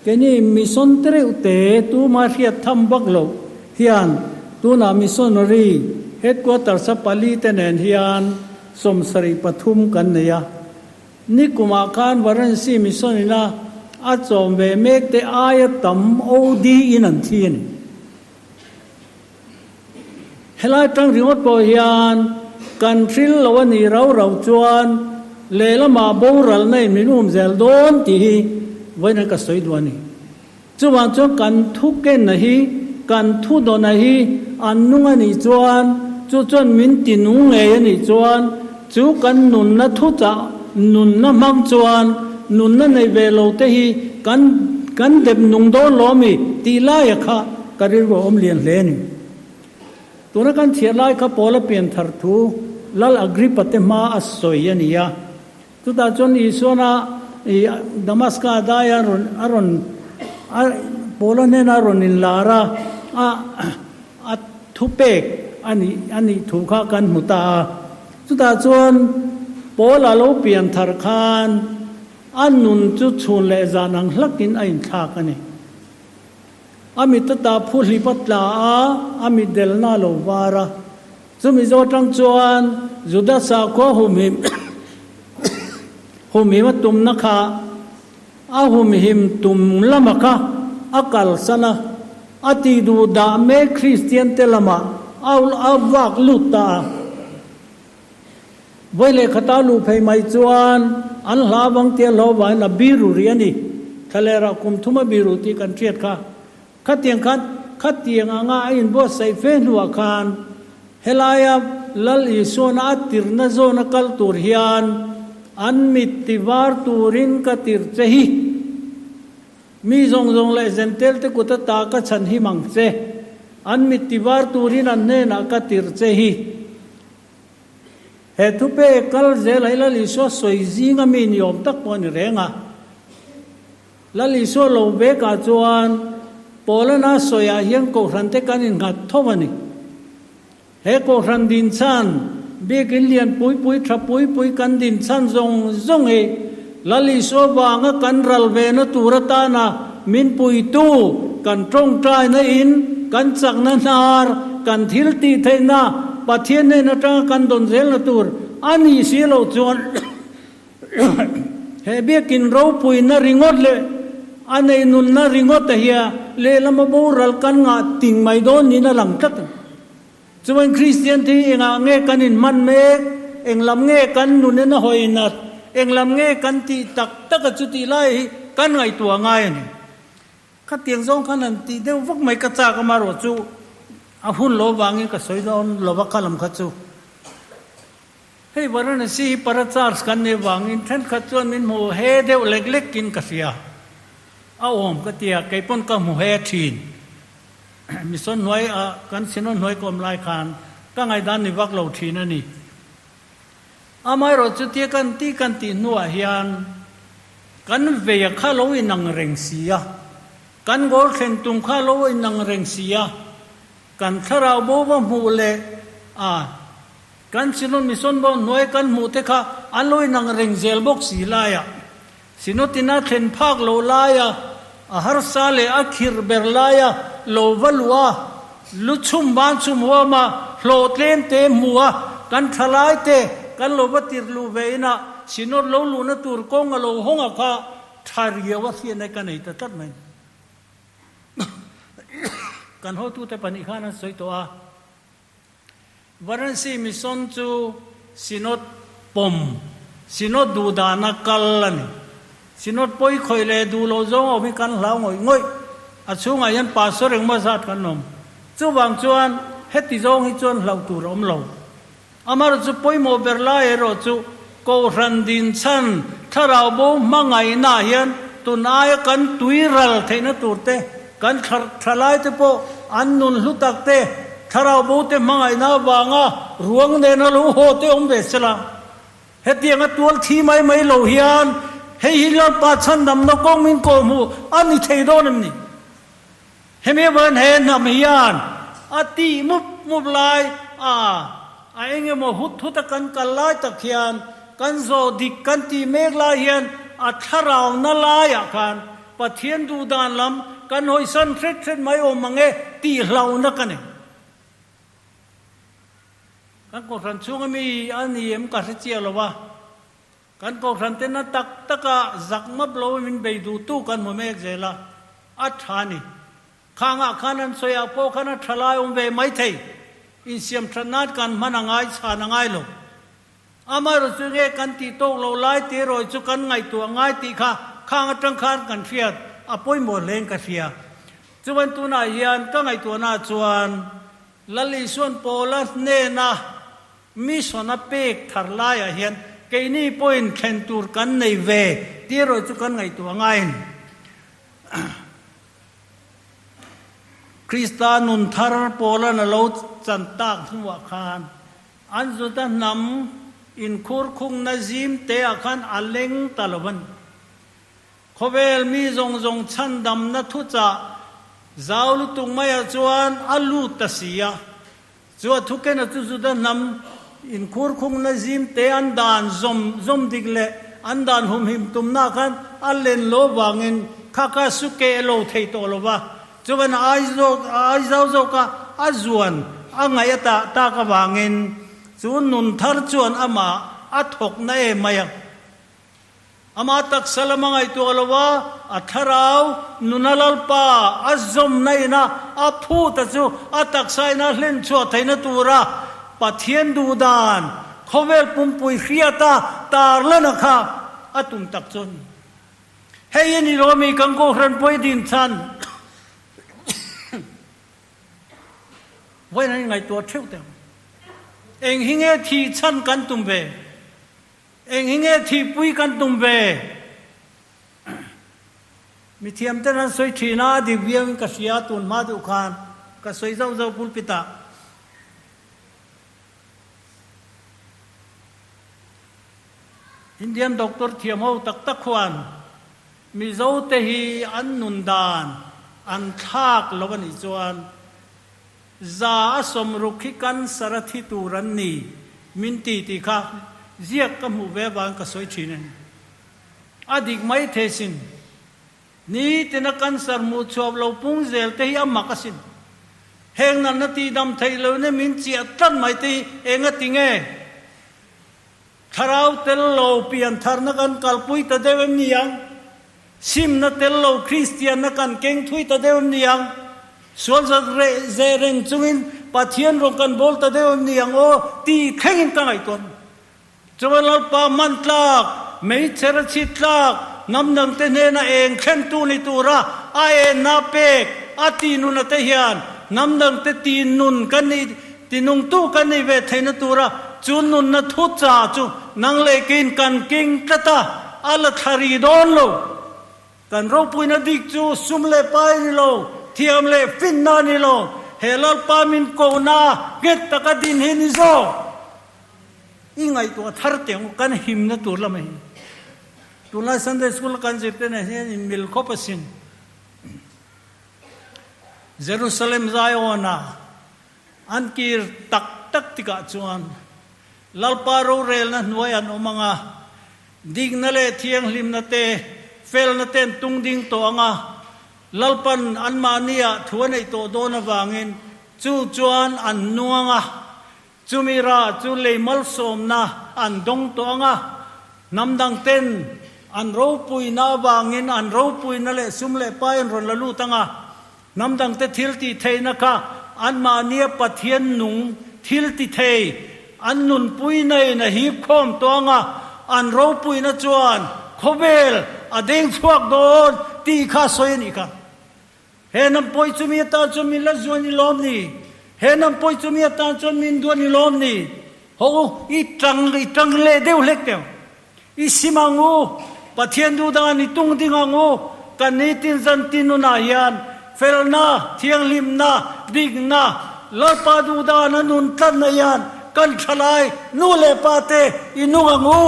Keini mission tereuh te tuma hriat tham vak loh hian tunah missionary headquarters a pali te nen hian 73 kan nei a. Ni kumah khan Varanasi Mission ina a chawm ve mek te aia tam OD in an thi a ni. Helai tang ringawt pawh hian kan hril lo a nih rau rau chuan lehlamah boralna in min um zel dawn tih hi vawiin ka sawi duh a ni. Chuvang chuan kan thu kenna hi, kan thu dawna hi an nung a nih chuan, chu chuan min ti nung ngei a nih chuan, chu kan nunna thuchah nunna hmang chuan nunna nei ve lo te hi kan kan dep nung dawn lo ami tih laia kha ka rilru a awm lian hle a ni. Tuna kan chhiar lai kha Paula pianthar thu Lal Agrippa te hma a sawi a ni a. Chutah chuan Isuana i Damaska dai a rawn a rawn a Paula hnena a rawn inlar a, a a thupek a nih a nih thu kha kan hmu ta a. Chutah chuan Paula lo pian thar khan a nun chu chhun leh zan ang hlakin a inthlak a ni. A mit ata phuhlip a tla a, a mit delna a lo var a. Chumi zawh atang chuan Juda sakhua humhim humhim a tumna kha a humhim tum lama kha a kalsan a, a tih duh dah mek Kristian te lamah a a vak lut ta a. Vawi leh khata luh phei mai chuan an hla vang tia hlo vangin a biru rih a ni. Thlalera kum thum a biru tih kan hriat kha. Khatiang khan khatiang anga a inbuatsaih fe hnuah khan helaia Lal Isuana a tirhna zawna kal tur hian an mit ti var turin ka tirh che hi. Mi zawng zawng leh Zentel te kut ata ka chhan him ang che. An mit ti var turin an hnenah ka tirh che hi. He thupe kal zel hi Lal Isua sawi zinga mi ni awm tak pawh a ni reng a. Lal Isua lo bekah chuan Paulana sawiah hian Kohhran te kan innghat tho a ni. He Kohhran din chhan, biakin lian pui pui tha pui pui kan din chhan zawng zawng hi Lal Isua vanga kan ral vena tur atana min puitu kan tawngtaina in kan chakna hnar, kan thil tih theihna Pathian hnen atanga kan dawn zelna tur a nih si loh chuan He biakin ropuina ringawt leh a neinunna ringawt a hia lehlama boral kan ngah ting mai dawn niin a lang tlat a. Chuan Kristian te hi engah nge kan inhman mek, eng lam nge kan nunin a hawi nat, eng lam nge kan tih tak tak a chutih lai hi kan ngaihtuah ngai a ni. Khatiang zawng khan han tih deuh vak mai ka chak amarawh chu a hun lo vangin ka sawi dawn lova kha lam kha chu. Hei Varanasi hi para charge kan nih vangin thenkhat chuan min hmu he deuh lek lekin ka hria. A awm ka ti a, kei pawn ka hmu he thin. Mission hnuai ah kan Synod hnuai ka awm lai khan ka ngaihdan ni vak lo thin a ni. Amaherawh chutia kan tih kan tih hnuah hian kan vei a kha lo inang reng si a, kan goal thlen tum kha lo inang reng si a, kan thlarau bo va hmuh leh a, Kan Synod Mission Board hnuai kan hmuh te kha an lo inang reng zel bawk si laia Synod ina thlen phak loh laia a harsa leh a khirh ber laia lo va luh a, lu chhum ban chhum huam a, hlawh tlem te hmu a, kan thalai te kan lo va tirh luh ve ina Synod lo luhna tur kawng a lo hawng a kha tha riau a hriatna ka nei ta tlat mai. Kan hotute pahnih khan an sawi tawh a. Varanasi Mission chu Synod pawm, Synod duhdahna kal a ni. Synod pawi khawih leh duh loh zawng awm hi kan hlau ngawih ngawih. A chhungah hian pastor engmaw zat kan awm. Chuvang chuan heti zawng hi chuan hlauh tur a awm lo. Amaherawhchu chu pawimawh ber lai erawh chu Kohhran dinchhan thlarau bo hmangaihnaah hian tun aia kan tui ral theihna tur te, kan thalai te pawh an nun hlu tak te, thlarau bo te hmangaihna avanga ruang nena lo haw te awm ve sela. Hetianga tual thi mai mai lo hian hei hi Lalpa chhandamna kawng min kawhhmuh a ni thei dawn em ni? Hemi avangin he hnam hian a tih mup mup lai a, a eng emaw hut hut a kan kal lai tak hian kan zawh dik kan tih mek lai hian a thlarauna laiah khan Pathian duhdan lam kan hawisan hret hret mai awm ang e tih hlauhna ka nei. Kan kohhran chhunga mi a ni em ka hre chiah lo a. Kan kohhran te na tak taka zak map lo min bei duh tu kan hmu mek zel a, a tha a ni. Khangah khan an sawi ah pawh khan a tha lai awm ve mai thei. Insiam that nan kan hman a ngai chhan a ngai lo. Amaherawh chu nge kan tih tawk loh lai te erawh chu kan ngaihtuah ngai tih kha khang atang khan kan hriat a pawimawh hle in ka hria. Chuan tunah hian ka ngaihtuahna chuan Lal Isuan Paula hnena Mission a pek thar laiah hian keini pawhin thlen tur kan nei ve tih erawh chu kan ngaihtuah ngai a ni. Krista nun thar Paulan a lo chan tak hnuah khan an Juda hnam inkhurkhungna zim teah khan a leng ta lo a ni. Khawvel mi zawng zawng chhandamna thuchah zau lutuk maiah chuan a lut ta si a. Chu a thukena chu Juda hnam inkhurkhungna zim te an dan zawm zawm dik leh an dan humhim tumna khan a len lo vangin kha kha su keh lo thei tawh lo va. Chuan a ai zawk, a ai zau zawk a, a zuan a ngaih a tah tak avangin chu nun thar chuan amah a thawk na em mai a. Amah taksa lam a ngaihtuah lo a, a thlarau nuna Lalpa a zawmna ina a phut a chu a taksa ina hlen chhuah theihna tura Pathian duhdan khawvel pumpui hriata tarlana kha a tum tak chu a ni. Hei a ni lo mi kan Kohhran pawi din chhan vawiin an inngaihtuah theuh teh ang. Eng hi nge thih chhan kan tum ve? Eng hi nge thihpui kan tum ve? Mithiam ten an sawi thin a, a dik viau in ka hria tun hma duh khan ka sawi zauh zauh pulpit ah. Indian doctor thiam ho tak tak khuan Mizo te hi an nun dan an thlak lo a nih chuan 160 hi cancer a thi tur an ni min ti tih kha ziak ka hmuh ve avangin ka sawi thin a ni. A dik mai thei sin. Nitina cancer hmuh chhuah lo pung zel te hi a mak asin. Heng natna tihdam theih lohna min chiah tlat mai te hi enga ti nge? Thlarau tel lo piantharna kan kalpui ta deuh em ni ang? Simna tel lo Kristianna kan keng thui ta deuh em ni ang? Sual zat reh zeh reng chungin Pathian rawn kan bawl ta deuh em ni ang aw tih thlengin ka ngaihtuah a ni. Chuan Lalpa hman tlak, meichher a chhit tlak, hnam dangte hnena eng thlentu ni tura a enna pek a tihnuna te hian hnam dangte tihnun kan nih Tinungtu kan nei ve theihna tura chu nunna thu cha chu nang leh keiin kan keng tlat a, a la thla ri dawn lo. Kan ropuina dik chu sum leh pai a ni lo, thiam leh finna a ni lo, he Lalpa min kohna nghet taka din hi ni zawk. I ngaihtuah thar teh ang u, kan himna tur lamah hi. Tunlai Sunday School a kan zirte nen hian inmil khawp asin. Jerusalem Zion-a An kir tak tak tikah chuan Lalpa rorelna hnuai an awm ang a, dikna leh thianghlimna te, felna te an tung ding tawh ang a, Lalpan anmahniah thu a neih tawh dawn avangin chu chuan an nung ang a, chumi rah chu lei malsawmna an dawng tawh ang a, hnam dangten an ropuina avangin an ropuina leh sum leh pai an rawn la lut ang a. Hnam dangte thil tih theihna kha anmahnia Pathian nung thil ti thei an nunpui naiin a hip khawm tawh ang a, an ropuina chuan khawvel a deng chhuak dawn tih kha sawi a nih kha. He hnam pawi chumi atan chuan min la zuan i lawm ni? He hnam pawi chumi atan chuan min duan i lawm ni? Hawh u, i tang i tang leh deuh hlek teh. I sim ang u, Pathian duhdan i tung ding ang u, kan nitin zan tin nunah hian felna, thianghlimna, dikna, Lalpa duhdan a nun tlatna hian kan thalai nu leh pa te i nung ang u.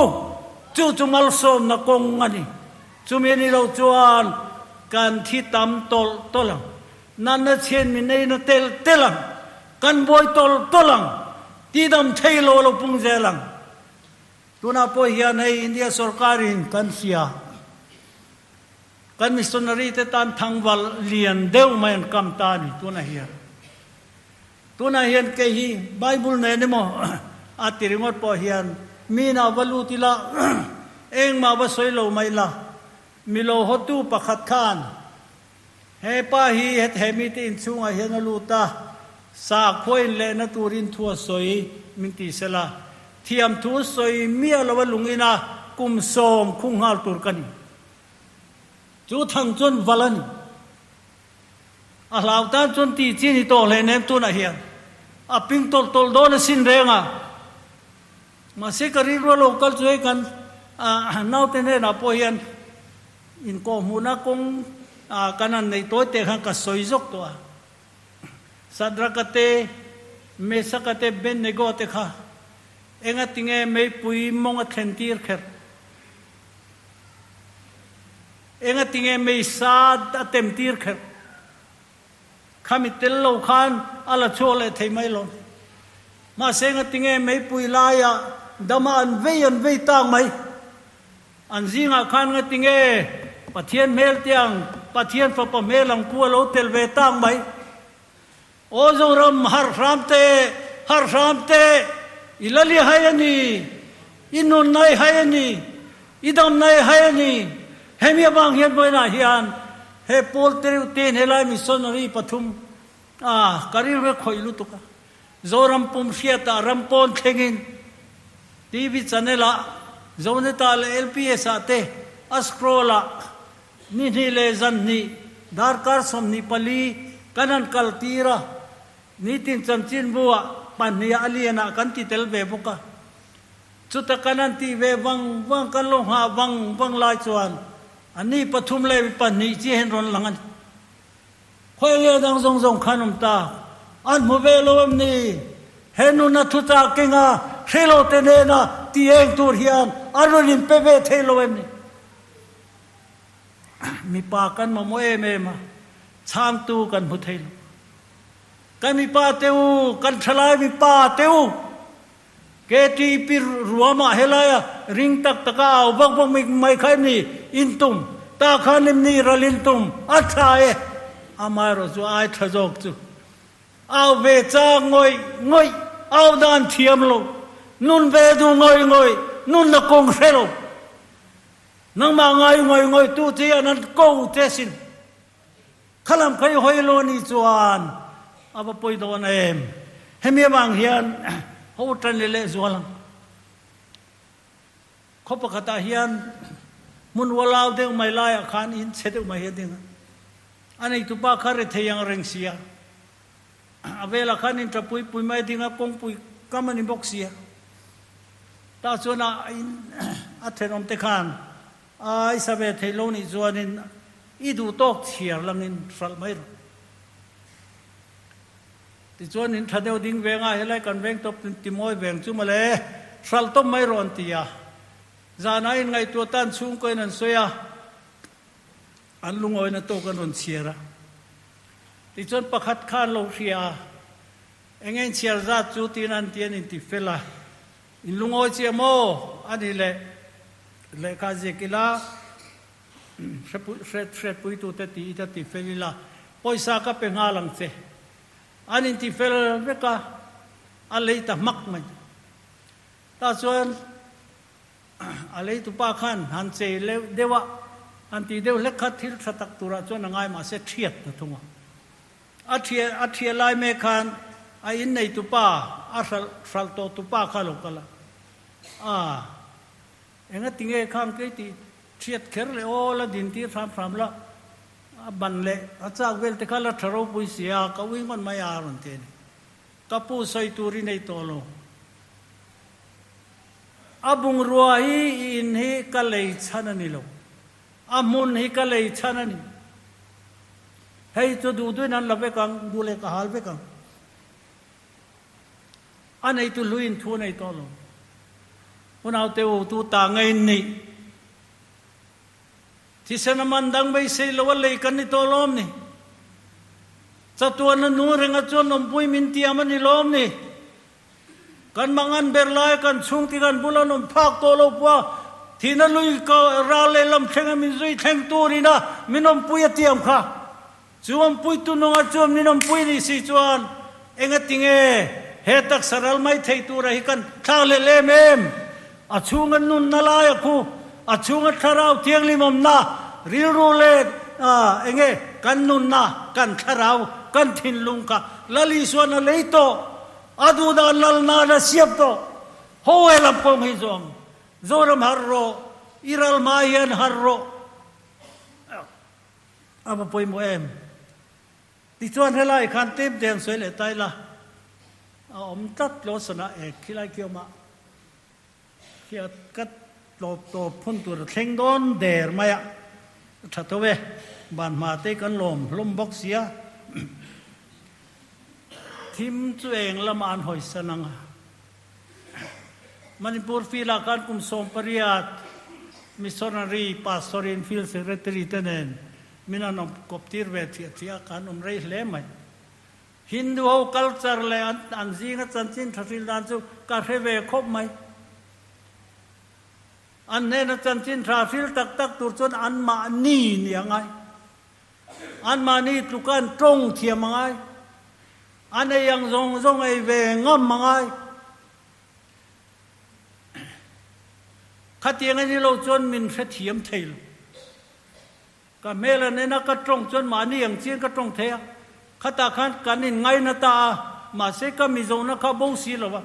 Chu chu malsawmna kawng a ni. Chumi a ni lo chuan kan thi tam tawlh tawlh ang. Natna chhian min ei na telh telh ang. Kan buai tawlh tawlh ang. Tidam thei lo lo pung zel ang. Tunah pawh hian hei India sorkarin kan hria, kan missionary te tan thangval lian deuh mai an kam ta a ni tunah hian. Tunah hian kei hi Bible nen emaw a ti ringawt pawh hian mi inah va lut ila engmah va sawi lo mai la, mi lo hawtu pakhat khan he pa hi he mite inchhungah hian a lut a, sakhua inlehna turin thu a sawi min ti sela, Thiamthu sawi miah lo a lungin a kum sawm khung nghal tur ka ni. Chu thang chuan val a ni. A hlau tan chuan ti chi ni tawh hle nem tunah hian a ping tawlh tawlh dawn a sin reng a. Mahse ka rilru a lo kal chu hei kan naute hnenah pawh hian inkawhhmuhna kawng kan han neih tawi teh khan ka sawi zawk tawh a. Sadraka te, Mesaka te, Abednego te kha enga tinge meipui mawng a thlen tir kher? Enga tinge meisa a tem tir kher? Khami tel lo khan a la chhuak leh thei mai lo. Mahse enga tinge meipui laia dama an vei an vei tak mai? An zingah khan nga tinge Pathian hmel tiang? Pathian Fapa hmel ang pu a lo tel ve tak mai. Aw Zoram, harh hram teh, harh hram teh, i la li hai a ni, i nun nai hai a ni, i dam nai hai a ni. Hemi avang hian vawiinah hian he pawl te reuh tein helai missionary pathum a ka rilru a khawih lutuk a. Zoram pum hriatah ram pawn thlengin TV channel ah Zoneta leh LPS ah te a scroll ah ni hnih leh zan hnih darkar 24 kan han kal tir a, nitin chanchinbu ah pahnih ah a lian ah kan ti tel ve bawk a. Chuta kan han tih ve vang vang kan lo nghah vang vang lai chuan a ni pathum leh pahnih chiah hian rawn lang a ni. Khawi nge dang zawng zawng khan awm ta? An hmu ve lo em ni? He nuna thuchah kenga hre lo te nena ti eng tur hian an rawn inpe ve thei lo em ni? Mipa kan mamawh em em a, chhangtu kan hmu thei lo. Kan mipa te u, kan thalai mipa te u, KTP ruamah helaia ring tak taka au vak vak mai kha em ni in tum? Ta khan em ni ral in tum? A tha e! Amaherawh chu ai tha zawk chu au ve chak ngawih ngawih, au dan thiam lo, nun ve duh ngawih ngawih, nunna kawng hre lo. Nangmah ngai ngawih ngawih tu che hian an ko che sin. Khalam kha i hawi lo anih chuan a va pawi dawn em? Hemi avang hian ho tan leh lehzual ang. Khaw pakhatah hian hmun ualau deuh mai laiah khan in chhe deuh mai hi a ding a. A neitupa kha rethei ang reng si a. A velah khan in ṭapui pui mai a ding a, kawngpui kam a ni bawk si a. Tah chuan a in a thenawm te khan A i sa ve thei lo nih chuanin i duh tawk chhiar langin hralh mai rawh. Tichuan in tha deuh ding vengah helai kan veng tawp timawi veng chu mawle hralh tawp mai rawh an ti a. Zanah in ngaihtuah tan chhungkaw in an sawi a, an lungawina tawk an rawn chhiar a. Tichuan pakhat kha an lo hria a, eng nge in chhiar zat chu tiin an ti an inti fel a. In lungawi chiah maw? A nih leh lehkha ziak ila, hriatpuitute tih ita ti fel ila, pawisa ka pe nghal ang che. An inti fel vek a, a lei ta hmak mai. Tah chuan a leitupa khan han chei deuh a, han tih deuh hlek kha thil tha tak turah chuan a ngai mahse thiat ta thung a. A ṭhia a ṭhia lai mek khan a inneitupa, a hralh hralh tawhtupa kha a lo kal a. A, enga tinge khang kei tih ṭhiat kher leh aw la din tir hram hram la, a ban leh a chak vel te kha la ṭha ropui si a, ka ui ngawt mai a rawn ti a ni. Ka pu sawi tur i nei tawh lo. A bungrua hi i in hi ka lei chhan a ni lo. A hmun hi ka lei chhan a ni. Hei chu duh duhin an la vek ang, duh leh ka hal vek ang. A neitu hluin thu a nei tawh lo. Unaute u, tu ta ngei in nih? Thisen a man dang beisei lo a lei kan ni tawh lawm ni? Chatuan a nu renga chuan awmpui min tiam a ni lawm ni? Kan mangan ber lai kan chhung ti kan bula nawm phak tawh lo pawh a, thihna lui ka ral leh lam thlenga min zui thleng turin a min awmpui a tiam kha. Chu awmpui tu nunga chuan min awmpui nih si chuan engatinge he taksa ral mai thei tura hi kan thlak leh lem em? A chhunga nunna lai a khu, a chhunga thlarau thianghlim awmna, rilru leh enge kan nunna, kan thlarau, kan thinlung kha Lal Isuan a lei tawh. A duhdan lal nan a siam tawh. Ho he lam kawng hi zawng Zoram har rawh, i ral hma hian har rawh. A va pawimawh em? Tichuan helai khan tlem te an sawi leh ta ila, a awm tlat lo sana ek khilai khi awm a, khi a kat tlawp tawp phun tur a thleng dawn der mai a, a tha tho e, ban hma te kan lawm hlawm bawk sia. Thim chu eng lamah an hawisan ang a. Manipur field-ah khan kum 18 missionary, pastor in field secretary te nen min an awm kawp tir ve thiah thiah a, kan awm rei hle mai. Hindu ho culture leh an an zinga chanchin tha hril dan chu ka hre ve khawp mai. An hnena chanchin tha hril tak tak tur chuan anmahni nia ngai. Anmahni tluka an tawng thiam a ngai. An ei ang zawng zawng ei ve ngam a ngai. Khatiang a ni lo chuan min hrethiam thei lo. Ka hmel an en a, ka tawng chuan mahni ang chian ka tawng thei a. Khatah khan kan in ngaina ta a, mahse ka mizohna kha bo si lo a,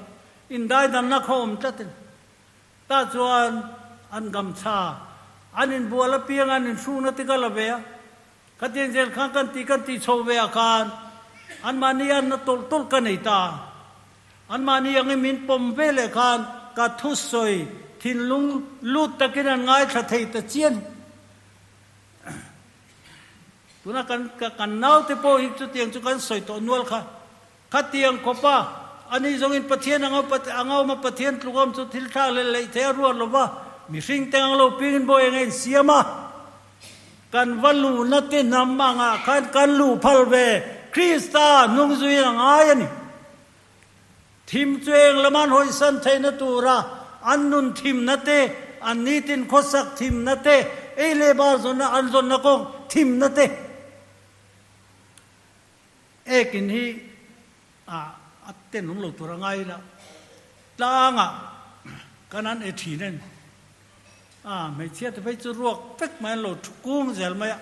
indaidanna kha awm tlat a ni. Tah chuan an gamchha, an inbual apiang an inhrukna te ka la ve a. Khatiang zel khan kan tih kan tih chho ve ah khan anmahni anna tawlh tawlh ka nei ta a. Anmahni angin min pawm ve leh khan ka thusawi thinlung lut takin an ngaithla thei ta chian. Tuna kan kan naute pawh hi chutiang chu kan sawi tawh nual kha. Khatiang khawpa ani zawngin Pathian anga anga awma Pathian tluk awm chu thil thlak leh leih theih a ruat lova mihring te ang lo pingin bawi eng a insiam a. Kan va luhna te hnam angah khan kan luh phal ve Krista hnung zuiin a ngai a ni. Thim chu eng lama an hawisan theihna tura an nun thimna te, an nitin khawsak thimna te, ei leh bar zawnna an zawnna kawng thimna te. Ekin hi a tenawm lo tur a ngai ila, tlangah kan an e thin a ni. A hmeichhia te phei chu ruak vek mai an lo thu kung zel mai a,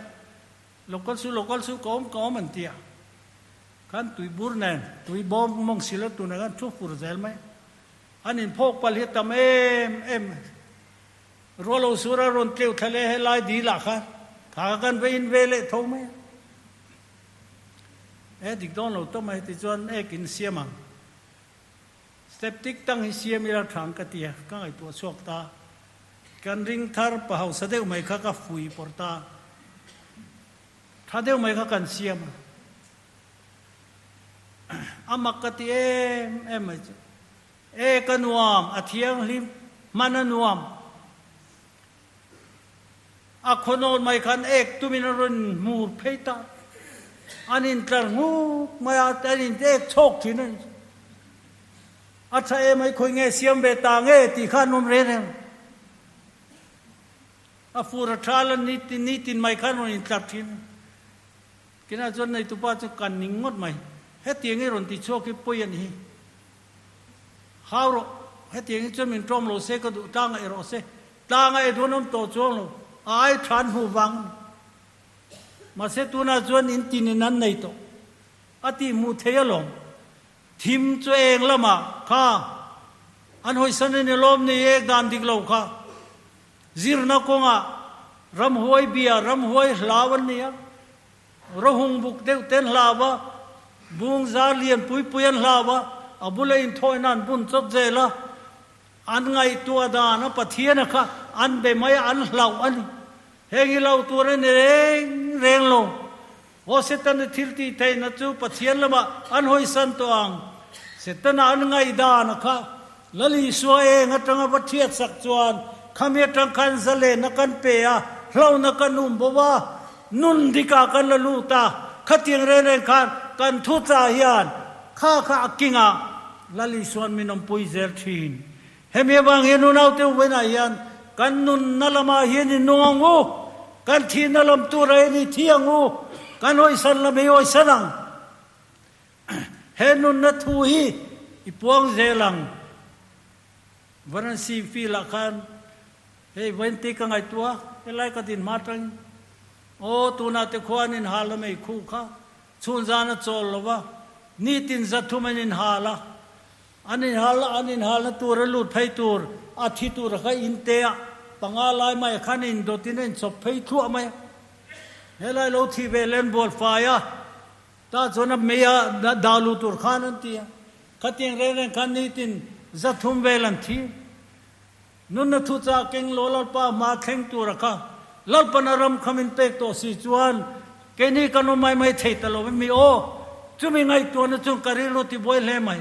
lo kal suh lo kal suh ka awm ka awm an ti a, khan tui bur nen tui bawm mawng si lo tur nen khan thu fur zel mai a, an inphawk palh hi a tam em em mai. Rual lo sur a rawn tleuh thla leh helai dil ah khan kha kha kan va in ve leh tho mai a. E dik dawn lo tawp mai tichuan ek in siam ang. Step tik tang hi siam ila thang ka ti a, ka ngaihtuah chhuak ta. Kan ring thar pa hausa deuh mai kha ka fui pawrh ta. Tha deuh mai kha kan siam a. A mak ka ti em em mai chu. E ka nuam, a thianghlim, hman a nuam. A khawnawn mai khan ek tumin a rawn hmur phei ta. An intlar nghuk mai a, an in ek chhawk thin a ni. A tha em ai khawi nge siam ve ta nge tih kha an awm reng reng. A fur a tha la nitin nitin mai khan rawn intlar thin a. Kinah chuan neitupa chu kan ning ngawt mai. Hetiang i rawn ti chhuak hi pawi a ni hi. Hau rawh, hetiang hi chuan min ṭawm lo se ka duh tlang a erawh se, tlang a eduan awm tawh chuang lo, a ai ṭha an hmuh vang a ni. Mahse tunah chuan in tinin an nei tawh, a tih hmuh thei alawm. Thim chu eng lamah kha an hawisan a ni lawm ni ek dan dik lo kha. Zirna kawngah ramhuai bia, ramhuai hlau an ni a, Rohung buk deuh te an hlau a, bung zar lian pui pui an hlau a, a bula inthawina an bun chawp zel a, an ngaihtuah dan a Pathian a kha an be mai a, an hlauh a ni. Heng hi hlauh tur a ni reng reng lo. Aw Setana thil tih theihna chu Pathian lamah an hawisan tawh ang. Setana an ngaihdan a kha Lal Isua eng atanga va thiat sak chuan khami atang khan zalenna kan pe a, hlauhna kan um bo a, nun dikah kan la lut a, khatiang reng reng khan kan thu chah hian kha kha a kingah Lal Isua'n min awmpui zel thin. Hemi avang hian unaute uvainah hian kan nunna lamah hian i nung ang u, kan thihna lam turah hian i thi ang u, kan hawisan lam hi hawisan ang. He nunna thu hi i puang zel ang. Varanasi field ah khan hei vainti ka ngaihtuah a, helai ka din hma atangin aw tunah te khua an inhal a mei khu kha chhun zan a chawl lo va, nitin zathum an inhal a, an inhal an inhalna tur a lut phei tur a thi tur kha in te ah panga lai mai khan indawtin a inchawp phei thluah mai a, helai lo thi ve len bual fai a. Tah chuan a mei a dah luh tur khan an ti a, khatiang reng reng khan nitin 300 vel an thi. Nunna thuchah keng lo Lalpa hma thleng tura kha Lalpan a ram kha min pek tawh si chuan keini kan awm mai mai thei ta lo em mi aw? Chumi ngaihtuahna chuan ka rilru ti buai hle mai.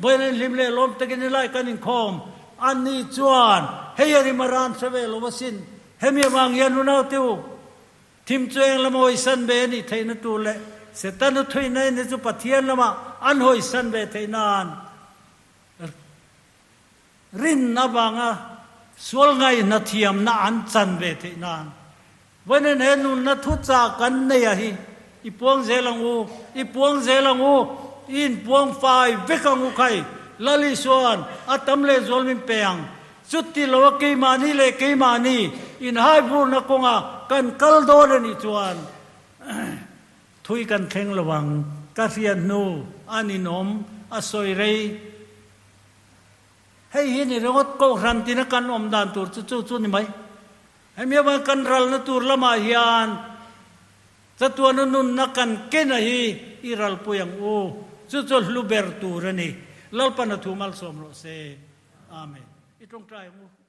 Vawiin hlim leh lawm takin helai kan inkhawm a ni chuan hei a rim a ran hre ve lo asin. Hemi avang hian unaute u, Thim chu eng lama hawisan ve a nih theihna tur leh Setana thuihna in hi chu Pathian lama an hawisan ve theih nan rin avanga sual ngaihna thiamna an chan ve theih nan vawiin he nunna thuchah kan nei a hi. I puang zel ang u, i puang zel ang u, i inpuang fai vek ang u khai. Lal Isuan a tam leh zual min pe ang. Chuti lo a keimahni leh keimahni inhaiburna kawnga kan kal dawn a nih chuan thui kan thleng lo ang. Ka hriat hnu a ninawm a sawi rei. Hei hi ni ringawt Kohhran tina kan awm dan tur chu chu chu ni mai. Hemi avang kan ralna tur lamah hian chatuana nunna kan kena hi i ralpui ang u. Chu chu hlu ber tur a ni. Lalpan a thu malsawm rawh se. Amen. I tawngtai ang u.